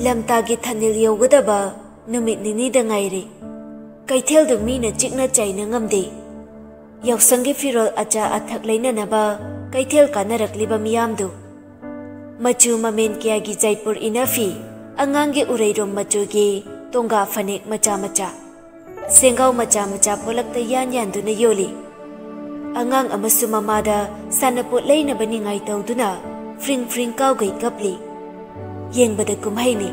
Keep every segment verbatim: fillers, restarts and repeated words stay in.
ꯂꯝꯇꯥꯒꯤ ꯊꯅꯤꯜ ꯌꯧꯒꯗꯕ ꯅꯨꯃꯤꯠ ꯅꯤꯅꯤꯗ ꯉꯥꯏꯔꯦ꯫ ꯀꯩꯊꯦꯜꯗꯨ ꯃꯤꯅ ꯆꯤꯛꯅ ꯆꯥꯏꯅ ꯉꯝꯗꯦ꯫ ꯌꯥꯎꯁꯪꯒꯤ ꯐꯤꯔꯣꯜ ꯑꯆꯥ ꯑꯊꯛ ꯂꯩꯅꯅꯕ ꯀꯩꯊꯦꯜ ꯀꯥꯅꯔꯛꯂꯤꯕ ꯃꯤꯌꯥꯝꯗꯨ꯫ ꯃꯆꯨ ꯃꯃꯦꯟ ꯀꯌꯥꯒꯤ ꯖꯥꯏꯄꯨꯔ ꯏꯅꯐꯤ, ꯑꯉꯥꯡꯒꯤ ꯎꯔꯩꯔꯣꯝ ꯃꯆꯨꯒꯤ ꯇꯣꯡꯒꯥ ꯐꯅꯦꯛ ꯃꯆꯥ ꯃꯆꯥ, ꯁꯦꯡꯒꯥꯎ ꯃꯆꯥ ꯃꯆꯥ ꯄꯣꯂꯛꯇ ꯌꯥꯟ ꯌꯥꯟꯗꯨꯅ ꯌꯣꯜꯂꯤ꯫ ꯑꯉꯥꯡ ꯑꯃꯁꯨ ꯃꯃꯥꯗ ꯁꯥꯟꯅꯄꯣꯠ ꯂꯩꯅꯕ ꯅꯤꯡꯉꯥꯏ ꯇꯧꯗꯨꯅ ꯐ꯭ꯔꯤꯡ ꯐ꯭ꯔꯤꯡ ꯀꯥꯎꯒꯩ ꯀꯞꯂꯤ꯫ ꯌꯦꯡꯕꯗ ꯀꯨꯝꯍꯩꯅꯤ꯫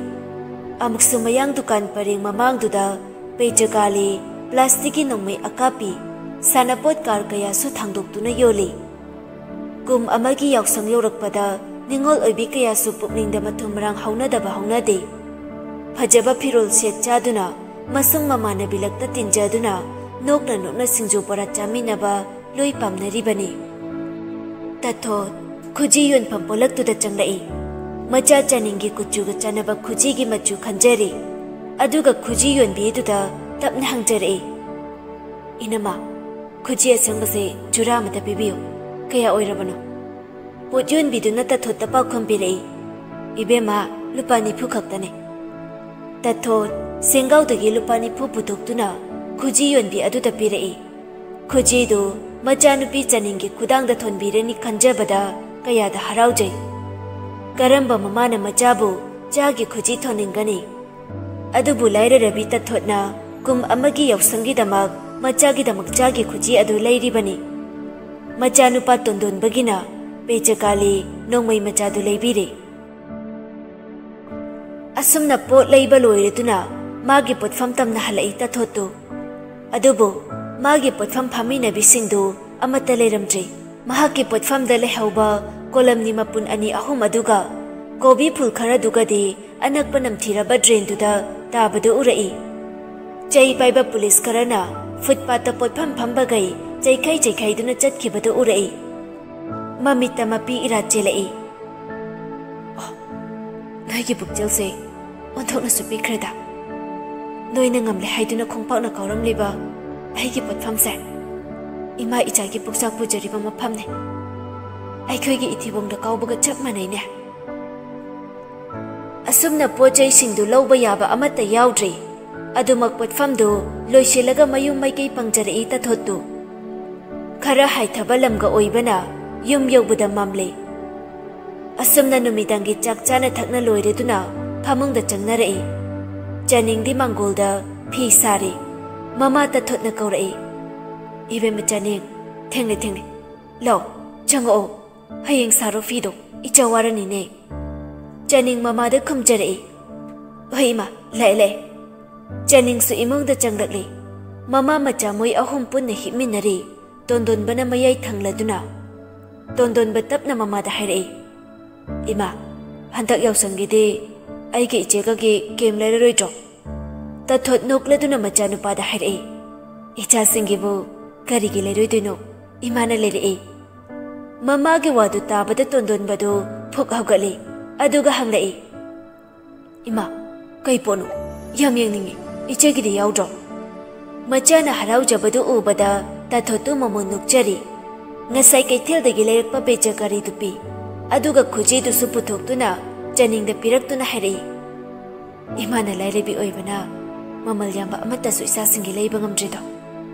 ꯑꯃꯨꯛꯁꯨ ꯃꯌꯥꯡ ꯗꯨꯀꯥꯟ ꯄꯔꯦꯡ ꯃꯃꯥꯡꯗꯨꯗ ꯄꯦꯆꯒꯥꯂꯤ, ꯄ꯭ꯂꯥꯁꯇꯤꯛꯀꯤ ꯅꯣꯡꯃꯩ ꯑꯀꯥꯞꯄꯤ, ꯁꯥꯟꯅꯄꯣꯠ ꯀꯥꯔ ꯀꯌꯥꯁꯨ ꯊꯥꯡꯗꯣꯛꯇꯨꯅ ꯌꯣꯜꯂꯤ꯫ ꯀꯨꯝ ꯑꯃꯒꯤ ꯌꯥꯎꯁꯪ ꯌꯧꯔꯛꯄꯗ ꯅꯤꯉꯣꯜ ꯑꯣꯏꯕꯤ ꯀꯌꯥꯁꯨ ꯄꯨꯛꯅꯤꯡꯗ ꯃꯊꯨꯝ ꯃꯔꯥꯡ ꯍꯧꯅꯗꯕ ꯍꯧꯅꯗꯦ꯫ ꯐꯖꯕ ꯐꯤꯔꯣꯜ ꯁꯦꯠ ꯆꯥꯗꯨꯅ ꯃꯁꯨꯡ ꯃꯃꯥꯟꯅꯕꯤ ꯂꯛꯇ ꯇꯤꯟꯖꯗꯨꯅ ꯅꯣꯛꯅ ꯅꯣꯛꯅ ꯁꯤꯡꯖꯨ ꯕꯣꯔꯥ ꯆꯥꯃꯤꯟꯅꯕ ꯂꯣꯏ ꯄꯥꯝꯅꯔꯤꯕꯅꯤ꯫ ꯇꯊꯣꯠ ꯈꯨꯖꯤ ꯌꯣꯟꯐꯝ ꯄꯣꯂꯛꯇꯨꯗ ꯆꯪꯂꯛꯏ꯫ ꯃꯆꯥ ꯆꯥꯅꯤꯡꯒꯤ ꯀꯨꯆꯨꯒ ꯆꯥꯟꯅꯕ ꯈꯨꯖꯤꯒꯤ ꯃꯆꯨ ꯈꯟꯖꯔꯤ꯫ ꯑꯗꯨꯒ ꯈꯨꯖꯤ ꯌꯣꯟꯕꯤ ꯑꯗꯨꯗ ꯇꯞꯅ ꯍꯪꯖꯔꯛꯏ, "ꯏꯅꯃ, ꯈꯨꯖꯤ ꯑꯁꯪꯕꯁꯦ ꯖꯨꯔꯥ ꯑꯃꯗ ꯄꯤꯕꯤꯌꯨ꯫ ꯀꯌꯥ ꯑꯣꯏꯔꯕꯅꯣ?" ꯄꯣꯠ ꯌꯣꯟꯕꯤꯗꯨꯅ ꯇꯊꯣꯠꯇ ꯄꯥꯎꯈꯨꯝ ꯄꯤꯔꯛꯏ, "ꯏꯕꯦꯝꯃ, ꯂꯨꯄꯥ ꯅꯤꯐꯨ ꯈꯛꯇꯅꯦ꯫" ꯇꯊꯣꯠ ꯁꯦꯡꯒꯥꯎꯗꯒꯤ ꯂꯨꯄꯥ ꯅꯤꯐꯨ ꯄꯨꯊꯣꯛꯇꯨꯅ ꯈꯨꯖꯤ ꯌꯣꯟꯕꯤ ꯑꯗꯨꯗ ꯄꯤꯔꯛꯏ꯫ ꯈꯨꯖꯤꯗꯨ ꯃꯆꯥꯅꯨꯄꯤ ꯆꯥꯅꯤꯡꯒꯤ ꯈꯨꯗꯥꯡꯗ ꯊꯣꯟꯕꯤꯔꯅꯤ ꯈꯟꯖꯕꯗ ꯀꯌꯥꯗ ꯍꯔꯥꯎꯖꯩ꯫ ꯀꯔꯝꯕ ꯃꯃꯥꯅ ꯃꯆꯥꯕꯨ ꯆꯥꯒꯤ ꯈꯨꯖꯤ ꯊꯣꯟꯅꯤꯡꯒꯅꯤ? ꯑꯗꯨꯕꯨ ꯂꯥꯏꯔꯔꯕꯤ ꯇꯊꯣꯠꯅ ꯀꯨꯝ ꯑꯃꯒꯤ ꯌꯥꯎꯁꯪꯒꯤꯗꯃꯛ ꯃꯆꯥꯒꯤꯗꯃꯛ ꯆꯥꯒꯤ ꯈꯨꯖꯤ ꯑꯗꯨ ꯂꯩꯔꯤꯕꯅꯤ꯫ ꯃꯆꯥꯅꯨꯄꯥ ꯇꯣꯟꯗꯣꯟꯕꯒꯤꯅ ꯄꯦꯆꯀꯥꯂꯤ ꯅꯣꯡꯃꯩ ꯃꯆꯥꯗꯨ ꯂꯩꯕꯤꯔꯦ꯫ ꯑꯁꯨꯝꯅ ꯄꯣꯠ ꯂꯩꯕ ꯂꯣꯏꯔꯗꯨꯅ ꯃꯥꯒꯤ ꯄꯣꯠꯐꯝ ꯇꯝꯅ ꯍꯜꯂꯛꯏ ꯇꯊꯣꯠꯇꯨ꯫ ꯑꯗꯨꯕꯨ ꯃꯥꯒꯤ ꯄꯣꯠꯐꯝ ꯐꯝꯃꯤꯟꯅꯕꯤꯁꯤꯡꯗꯨ ꯑꯃꯠꯇ ꯂꯩꯔꯝꯗ꯭ꯔꯦ꯫ ꯃꯍꯥꯛꯀꯤ ꯄꯣꯠꯐꯝꯗ ꯂꯩꯍꯧꯕ ꯀꯣꯂꯝꯅꯤ ꯃꯄꯨꯟ ꯑꯅꯤ ꯑꯍꯨꯝ ꯑꯗꯨꯒ ꯀꯣꯕꯤ ꯐꯨꯜ ꯈꯔꯗꯨꯒꯗꯤ ꯑꯅꯛꯄ ꯅꯝꯊꯤꯔꯕ ꯗ꯭ꯔꯦꯟꯗꯨꯗ ꯇꯥꯕꯗꯨ ꯎꯔꯛꯏ꯫ ꯆꯩ ꯄꯥꯏꯕ ꯄꯨꯂꯤꯁ ꯈꯔꯅ ꯐꯨꯠꯄꯥꯠꯇ ꯄꯣꯠꯐꯝ ꯐꯝꯕꯈꯩ ꯆꯩꯈꯩ ꯆꯩꯈꯩꯗꯨꯅ ꯆꯠꯈꯤꯕꯗꯨ ꯎꯔꯛꯏ꯫ ꯃꯃꯤꯠꯇ ꯃꯄꯤ ꯏꯔꯥ ꯆꯦꯜꯂꯛꯏ꯫ "ꯑꯣ, ꯅꯣꯏꯒꯤ ꯄꯨꯛꯆꯦꯜꯁꯦ ꯑꯣꯟꯊꯣꯛꯅꯁꯨ ꯄꯤꯛꯈ꯭ꯔꯦꯗ꯫ ꯅꯣꯏꯅ ꯉꯝꯂꯦ ꯍꯥꯏꯗꯨꯅ ꯈꯣꯡꯄꯥꯛꯅ ꯀꯥꯎꯔꯝꯂꯤꯕ ꯑꯩꯒꯤ ꯄꯣꯠꯐꯝꯁꯦ ꯏꯃꯥ ꯏꯆꯥꯒꯤ ꯄꯨꯛꯆꯥꯛ ꯄꯨꯖꯔꯤꯕ ꯃꯐꯝꯅꯦ꯫ ꯑꯩꯈꯣꯏꯒꯤ ꯏꯊꯤꯕꯣꯡꯗ ꯀꯥꯎꯕꯒ ꯆꯞ ꯃꯥꯟꯅꯩꯅꯦ꯫" ꯑꯁꯨꯝꯅ ꯄꯣꯠ ꯆꯩꯁꯤꯡꯗꯨ ꯂꯧꯕ ꯌꯥꯕ ꯑꯃꯠꯇ ꯌꯥꯎꯗ꯭ꯔꯦ꯫ ꯑꯗꯨꯃꯛ ꯄꯣꯠꯐꯝꯗꯨ ꯂꯣꯏꯁꯤꯜꯂꯒ ꯃꯌꯨꯝ ꯃꯥꯏꯀꯩ ꯄꯪꯖꯔꯛꯏ ꯇꯊꯣꯠꯇꯨ꯫ ꯈꯔ ꯍꯥꯏꯊꯕ ꯂꯝꯒ ꯑꯣꯏꯕꯅ ꯌꯨꯝ ꯌꯧꯕꯗ ꯃꯝꯂꯦ꯫ ꯑꯁꯨꯝꯅ ꯅꯨꯃꯤꯗꯥꯡꯒꯤ ꯆꯥꯛ ꯆꯥꯅ ꯊꯛꯅ ꯂꯣꯏꯔꯗꯨꯅ ꯐꯃꯨꯡꯗ ꯆꯪꯅꯔꯛꯏ꯫ ꯆꯥꯅꯤꯡꯗꯤ ꯃꯥꯡꯒꯣꯜꯗ ꯐꯤ ꯁꯥꯔꯤ꯫ ꯃꯃꯥ ꯇꯊꯣꯠꯅ ꯀꯧꯔꯛꯏ꯫ "ꯏꯕꯦꯝꯃ ꯆꯥꯅꯤꯡ, ꯊꯦꯡꯂꯦ ꯊꯦꯡꯂꯦ꯫ ꯂꯥꯛꯑꯣ, ꯆꯪꯉꯛꯑꯣ꯫ ꯍꯌꯦꯡ ꯁꯥꯔꯣ ꯐꯤꯗꯣ, ꯏꯆꯥ ꯋꯥꯔꯅꯤꯅꯦ꯫" ꯆꯥꯅꯤꯡ ꯃꯃꯥꯗ ꯈꯨꯝꯖꯔꯛꯏ꯫ "ꯍꯣꯏ ꯏꯃꯥ, ꯂꯥꯛꯑꯦ ꯂꯥꯛꯑꯦ꯫" ꯆꯥꯅꯤꯡꯁꯨ ꯏꯃꯨꯡꯗ ꯆꯪꯂꯛꯂꯦ꯫ ꯃꯃꯥ ꯃꯆꯥ ꯃꯣꯏ ꯑꯍꯨꯝ ꯄꯨꯟꯅ ꯍꯤꯞꯃꯤꯟꯅꯔꯤ꯫ ꯇꯣꯟꯗꯣꯟꯕꯅ ꯃꯌꯥꯏ ꯊꯪꯂꯗꯨꯅ꯫ ꯇꯣꯟꯗꯣꯟꯕ ꯇꯞꯅ ꯃꯃꯥꯗ ꯍꯥꯏꯔꯛꯏ꯫ "ꯏꯃꯥ, ꯍꯟꯗꯛ ꯌꯥꯎꯁꯪꯒꯤꯗꯤ ꯑꯩꯒꯤ ꯏꯆꯦꯒꯒꯤ ꯀꯦꯝ ꯂꯩꯔꯔꯣꯏꯗ꯭ꯔꯣ?" ꯇꯊꯣꯠ ꯅꯣꯛꯂꯗꯨꯅ ꯃꯆꯥꯅꯨꯄꯥꯗ ꯍꯥꯏꯔꯛꯏ꯫ "ꯏꯆꯥꯁꯤꯡꯒꯤꯕꯨ ꯀꯔꯤꯒꯤ ꯂꯩꯔꯣꯏꯗꯣꯏꯅꯣ? ꯏꯃꯥꯅ ꯂꯩꯔꯛꯏ꯫" ꯃꯃꯥꯒꯤ ꯋꯥꯗꯨ ꯇꯥꯕꯗ ꯇꯣꯟꯗꯣꯟꯕꯗꯨ ꯐꯨꯛ ꯍꯧꯒꯠꯂꯤ꯫ ꯑꯗꯨꯒ ꯍꯪꯂꯛꯏ꯫ "ꯏꯃꯥ, ꯀꯩ ꯄꯣꯠꯅꯣ? ꯌꯥꯝ ꯌꯦꯡꯅꯤꯡꯉꯤ꯫ ꯏꯆꯦꯒꯤꯗꯤ ꯌꯥꯎꯗ꯭ꯔꯣ?" ꯃꯆꯥꯅ ꯍꯔꯥꯎꯖꯕꯗꯨ ꯎꯕꯗ ꯇꯥꯊꯣꯠꯇꯨ ꯃꯃꯣꯟ ꯅꯣꯛꯆꯔꯤ꯫ ꯉꯁꯥꯏ ꯀꯩꯊꯦꯜꯗꯒꯤ ꯂꯩꯔꯛꯄ ꯕꯦꯖ ꯒꯥꯔꯤꯗꯨ ꯄꯤ꯫ ꯑꯗꯨꯒ ꯈꯨꯖꯤꯗꯨꯁꯨ ꯄꯨꯊꯣꯛꯇꯨꯅ ꯆꯥꯅꯤꯡꯗ ꯄꯤꯔꯛꯇꯨꯅ ꯍꯥꯏꯔꯛꯏ꯫ "ꯏꯃꯥꯅ ꯂꯥꯏꯔꯕꯤ ꯑꯣꯏꯕꯅ ꯃꯃꯜ ꯌꯥꯝꯕ ꯑꯃꯠꯇꯁꯨ ꯏꯆꯥꯁꯤꯡꯒꯤ ꯂꯩꯕ ꯉꯝꯗ꯭ꯔꯤꯗꯣ꯫"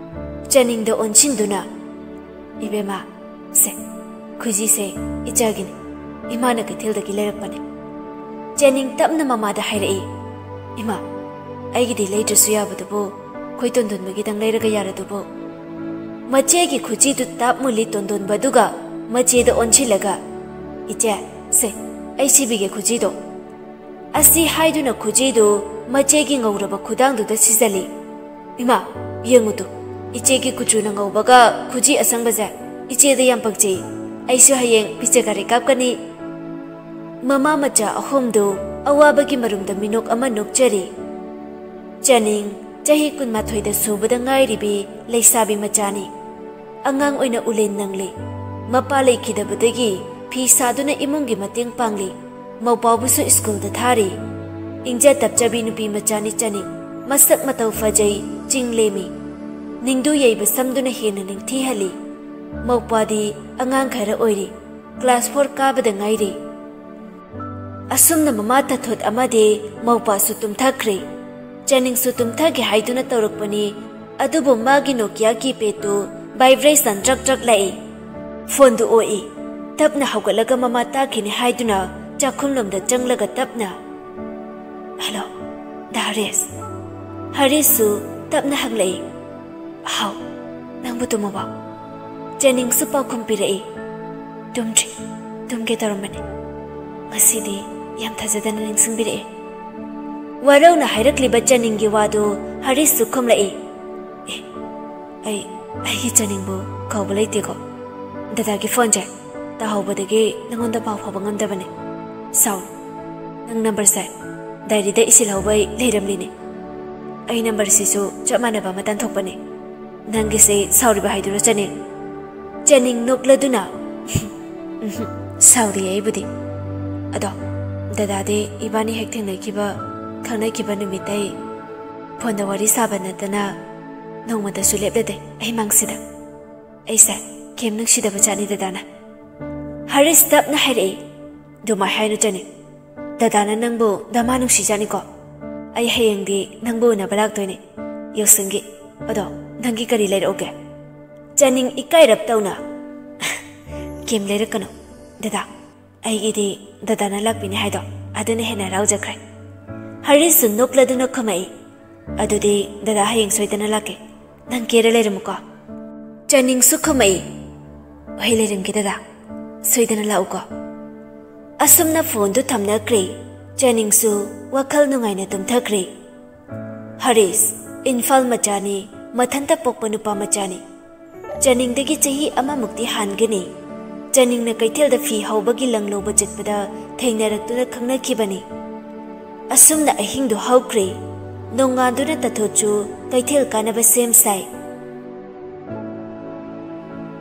ꯆꯥꯅꯤꯡꯗ ꯑꯣꯟꯁꯤꯟꯗꯨꯅ, "ꯏꯕꯦꯝꯃ, ꯁꯦ, ꯈꯨꯖꯤꯁꯦ ꯏꯆꯥꯒꯤꯅꯤ꯫ ꯏꯃꯥꯅ ꯀꯩꯊꯦꯜꯗꯒꯤ ꯂꯩꯔꯛꯄꯅꯦ꯫ ꯆꯦꯅꯤꯡ ꯇꯞꯅ ꯃꯃꯥꯗ ꯍꯥꯏꯔꯛꯏ, "ꯏꯃꯥ, ꯑꯩꯒꯤꯗꯤ ꯂꯩꯗ꯭ꯔꯁꯨ ꯌꯥꯕꯗꯨꯕꯨ ꯑꯩꯈꯣꯏ ꯇꯣꯟꯗꯣꯟꯕꯒꯤꯗꯪ ꯂꯩꯔꯒ ꯌꯥꯔꯗꯨꯕꯨ?" ꯃꯆꯦꯒꯤ ꯈꯨꯖꯤꯗꯨ ꯇꯥꯞ ꯃꯨꯜꯂꯤ ꯇꯣꯟꯗꯣꯟꯕꯗꯨꯒ ꯃꯆꯦꯗ ꯑꯣꯟꯁꯤꯜꯂꯒ, "ꯏꯆꯦ, ꯁꯦ, ꯑꯩ ꯁꯤꯕꯤꯒꯦ ꯈꯨꯖꯤꯗꯣ"꯫ ꯑꯁꯤ ꯍꯥꯏꯗꯨꯅ ꯈꯨꯖꯤꯗꯨ ꯃꯆꯦꯒꯤ ꯉꯧꯔꯕ ꯈꯨꯗꯥꯡꯗꯨꯗ ꯁꯤꯖꯜꯂꯤ꯫ "ꯏꯃꯥ, ꯌꯦꯡꯉꯨꯇꯨ, ꯏꯆꯦꯒꯤ ꯀꯨꯆꯨꯅ ꯉꯧꯕꯒ ꯈꯨꯖꯤ ꯑꯁꯪꯕꯁꯦ ꯏꯆꯦꯗ ꯌꯥꯝ ꯄꯛꯆꯩ꯫ ꯑꯩꯁꯨ ꯍꯌꯦꯡ ꯄꯤꯆꯀꯥꯔꯤ ꯀꯥꯞꯀꯅꯤ"꯫ ꯃꯃꯥ ꯃꯆꯥ ꯑꯍꯨꯝꯗꯨ ꯑꯋꯥꯕꯒꯤ ꯃꯔꯨꯝꯗ ꯃꯤꯅꯣꯛ ꯑꯃ ꯅꯣꯛꯆꯔꯤ꯫ ꯆꯅꯤꯡ, ꯆꯍꯤ ꯀꯨꯟꯃꯥꯊꯣꯏꯗ ꯁꯨꯕꯗ ꯉꯥꯏꯔꯤꯕꯤ ꯂꯩꯁꯥꯕꯤ ꯃꯆꯥꯅꯤ꯫ ꯑꯉꯥꯡ ꯑꯣꯏꯅ ꯎꯂꯦꯟ ꯅꯪꯂꯤ꯫ ꯃꯄꯥ ꯂꯩꯈꯤꯗꯕꯗꯒꯤ ꯐꯤ ꯁꯥꯗꯨꯅ ꯏꯃꯨꯡꯒꯤ ꯃꯇꯦꯡ ꯄꯥꯡꯂꯤ꯫ ꯃꯧꯄꯥꯕꯨꯁꯨ ꯁ꯭ꯀꯨꯜꯗ ꯊꯥꯔꯤ꯫ ꯏꯪꯖ ꯇꯞꯆꯕꯤ ꯅꯨꯄꯤ ꯃꯆꯥꯅꯤ ꯆꯅꯤꯡ꯫ ꯃꯁꯛ ꯃꯇꯧ ꯐꯖꯩ, ꯆꯤꯡ ꯂꯦꯝꯃꯤ꯫ ꯅꯤꯡꯗꯨ ꯌꯩꯕ ꯁꯝꯗꯨꯅ ꯍꯦꯟꯅ ꯅꯤꯡꯊꯤꯍꯜꯂꯤ꯫ ꯃꯧꯄꯥꯗꯤ ꯑꯉꯥꯡ ꯈꯔ ꯑꯣꯏꯔꯤ꯫ ꯀ꯭ꯂꯥꯁ ꯐꯣꯔ ꯀꯥꯕꯗ ꯉꯥꯏꯔꯤ꯫ ꯑꯁꯨꯝꯅ ꯃꯃꯥ ꯇꯥꯊꯣꯠ ꯑꯃꯗꯤ ꯃꯧꯄꯥꯁꯨ ꯇꯨꯝꯊꯈ꯭ꯔꯦ꯫ ꯆꯅꯤꯡꯁꯨ ꯇꯨꯝꯊꯒꯦ ꯍꯥꯏꯗꯨꯅ ꯇꯧꯔꯛꯄꯅꯤ, ꯑꯗꯨꯕꯨ ꯃꯥꯒꯤ ꯅꯣꯀꯤꯌꯥ ꯀꯤꯄꯦꯗꯇꯨ ꯚꯥꯏꯕ꯭ꯔꯦꯁꯟ ꯇ꯭ꯔꯛ ꯇ꯭ꯔꯛ ꯂꯥꯛꯏ꯫ ꯐꯣꯟꯗꯨ ꯑꯣꯛꯏ꯫ ꯇꯞꯅ ꯍꯧꯒꯠꯂꯒ ꯃꯃꯥ ꯇꯥꯈꯤꯅꯤ ꯍꯥꯏꯗꯨꯅ ꯆꯥꯛꯈꯨꯝꯂꯣꯝꯗ ꯆꯪꯂꯒ ꯇꯞꯅ, "ꯍꯜꯂꯣ, ꯗꯥ ꯍꯔꯤꯁ?" ꯍꯔꯤꯁꯁꯨ ꯇꯞꯅ ꯍꯪꯂꯛꯏ, "ꯍꯥꯎ, ꯅꯪꯕꯨ ꯇꯨꯝꯃꯕꯣ?" ꯆꯅꯤꯡꯁꯨ ꯄꯥꯎꯈꯨꯝ ꯄꯤꯔꯛꯏ, "ꯇꯨꯝꯗ꯭ꯔꯤ, ꯇꯨꯝꯒꯦ ꯇꯧꯔꯝꯕꯅꯤ꯫ ꯉꯁꯤꯗꯤ ꯌꯥꯝ ꯊꯥꯖꯗꯅ ꯅꯤꯡꯁꯤꯡꯕꯤꯔꯛꯑꯦ"꯫ ꯋꯥꯔꯧꯅ ꯍꯥꯏꯔꯛꯂꯤꯕ ꯆꯅꯤꯡꯒꯤ ꯋꯥꯗꯨ ꯍꯔꯤꯁꯁꯨ ꯈꯨꯝꯂꯛꯏ, "ꯑꯦ, ꯑꯩ, ꯑꯩꯒꯤ ꯆꯅꯤꯡꯕꯨ ꯀꯥꯎꯕ ꯂꯩꯇꯦꯀꯣ꯫ ꯗꯗꯥꯒꯤ ꯐꯣꯟꯁꯦ ꯇꯥꯍꯧꯕꯗꯒꯤ ꯅꯉꯣꯟꯗ ꯄꯥꯎ ꯐꯥꯎꯕ ꯉꯝꯗꯕꯅꯦ꯫ ꯁꯥꯎ, ꯅꯪ ꯅꯝꯕꯔꯁꯦ ꯗꯥꯏꯔꯤꯗ ꯏꯁꯤꯜꯍꯧꯕ ꯑꯩ ꯂꯩꯔꯝꯂꯤꯅꯦ꯫ ꯑꯩ ꯅꯝꯕꯔꯁꯤꯁꯨ ꯆꯞ ꯃꯥꯟꯅꯕ ꯑꯃ ꯇꯥꯟꯊꯣꯛꯄꯅꯦ꯫ ꯅꯪꯒꯤꯁꯦ ꯁꯥꯎꯔꯤꯕ ꯍꯥꯏꯗꯨꯔꯣ, ꯆꯅꯤꯡ?" ꯆꯅꯤꯡ ꯅꯣꯛꯂꯗꯨꯅ, "ꯎꯝꯍꯨꯝ, ꯁꯥꯎꯗꯦ ꯑꯩꯕꯨꯗꯤ꯫ ꯑꯗꯣ, ꯗꯗꯥꯗꯤ ꯏꯕꯥꯅꯤ ꯍꯦꯛ ꯊꯦꯡꯅꯈꯤꯕ, ꯈꯪꯅꯈꯤꯕ ꯅꯨꯃꯤꯠꯇꯩ ꯐꯣꯟꯗ ꯋꯥꯔꯤ ꯁꯥꯕ ꯅꯠꯇꯅ ꯅꯣꯡꯃꯇꯁꯨ ꯂꯦꯞꯂꯗꯦ ꯑꯩ ꯃꯥꯡꯁꯤꯗ꯫ ꯑꯩꯁꯦ ꯀꯦꯝ ꯅꯨꯡꯁꯤꯗꯕ ꯖꯥꯠꯅꯤ ꯗꯗꯥꯅ"꯫ ꯍꯔꯤꯁ ꯇꯞꯅ ꯍꯥꯏꯔꯛꯏ, "ꯑꯗꯨꯃꯥꯏ ꯍꯥꯏꯅꯨ ꯆꯅꯤꯡ꯫ ꯗꯗꯥꯅ ꯅꯪꯕꯨ ꯗꯃꯥ ꯅꯨꯡꯁꯤꯖꯥꯠꯅꯤꯀꯣ꯫ ꯑꯩ ꯍꯌꯦꯡꯗꯤ ꯅꯪꯕꯨ ꯎꯅꯕ ꯂꯥꯛꯇꯣꯏꯅꯦ, ꯌꯥꯎꯁꯪꯒꯤ꯫ ꯑꯗꯣ, ꯅꯪꯒꯤ ꯀꯔꯤ ꯂꯩꯔꯛꯎꯒꯦ?" ꯆꯅꯤꯡ ꯏꯀꯥꯏꯔꯞ ꯇꯧꯅ, "ꯀꯦꯝ ꯂꯩꯔꯛꯀꯅꯨ, ꯗꯗꯥ꯫ ꯑꯩꯒꯤꯗꯤ ꯗꯗꯥꯅ ꯂꯥꯛꯄꯤꯅꯤ ꯍꯥꯏꯗꯣ ꯑꯗꯨꯅ ꯍꯦꯟꯅ ꯍꯔꯥꯎꯖꯈ꯭ꯔꯦ꯫ ꯍꯔꯤꯁꯁꯨ ꯅꯣꯛꯂꯗꯨꯅ ꯈꯨꯝꯃꯛꯏ, "ꯑꯗꯨꯗꯤ ꯗꯗꯥ ꯍꯌꯦꯡ ꯁꯣꯏꯗꯅ ꯂꯥꯛꯀꯦ꯫ ꯅꯪ ꯀꯦꯔ ꯂꯩꯔꯝꯃꯨꯀꯣ꯫ ꯆꯅꯤꯡꯁꯨ ꯈꯨꯝꯃꯛꯏ, "ꯍꯣꯏ ꯂꯩꯔꯝꯒꯦ ꯗꯗꯥ, ꯁꯣꯏꯗꯅ ꯂꯥꯛꯎꯀꯣ"꯫ ꯑꯁꯨꯝꯅ ꯐꯣꯟꯗꯨ ꯊꯝꯅꯈ꯭ꯔꯦ꯫ ꯆꯅꯤꯡꯁꯨ ꯋꯥꯈꯜ ꯅꯨꯡꯉꯥꯏꯅ ꯇꯨꯝꯊꯈ꯭ꯔꯦ꯫ ꯍꯔꯤꯁ, ꯏꯝꯐꯥꯜ ꯃꯆꯥꯅꯤ, ꯃꯊꯟꯇ ꯄꯣꯛꯄ ꯅꯨꯄꯥ ꯃꯆꯥꯅꯤ꯫ ꯆꯅꯤꯡꯗꯒꯤ ꯆꯍꯤ ꯑꯃꯃꯨꯛꯇꯤ ꯍꯥꯟꯒꯅꯤ꯫ ꯆꯅꯤꯡꯅ ꯀꯩꯊꯦꯜꯗ ꯐꯤ ꯍꯧꯕꯒꯤ ꯂꯪ ꯂꯧꯕ ꯆꯠꯄꯗ ꯊꯦꯡꯅꯔꯛꯇꯨꯅ ꯈꯪꯅꯈꯤꯕꯅꯤ꯫ ꯑꯁꯨꯝꯅ ꯑꯍꯤꯡꯗꯨ ꯍꯧꯈ꯭ꯔꯦ꯫ ꯅꯣꯡꯉꯥꯟꯗꯨꯅ ꯇꯥꯊꯣꯠꯁꯨ ꯀꯩꯊꯦꯜ ꯀꯥꯅꯕ ꯁꯦꯝ ꯁꯥꯏ꯫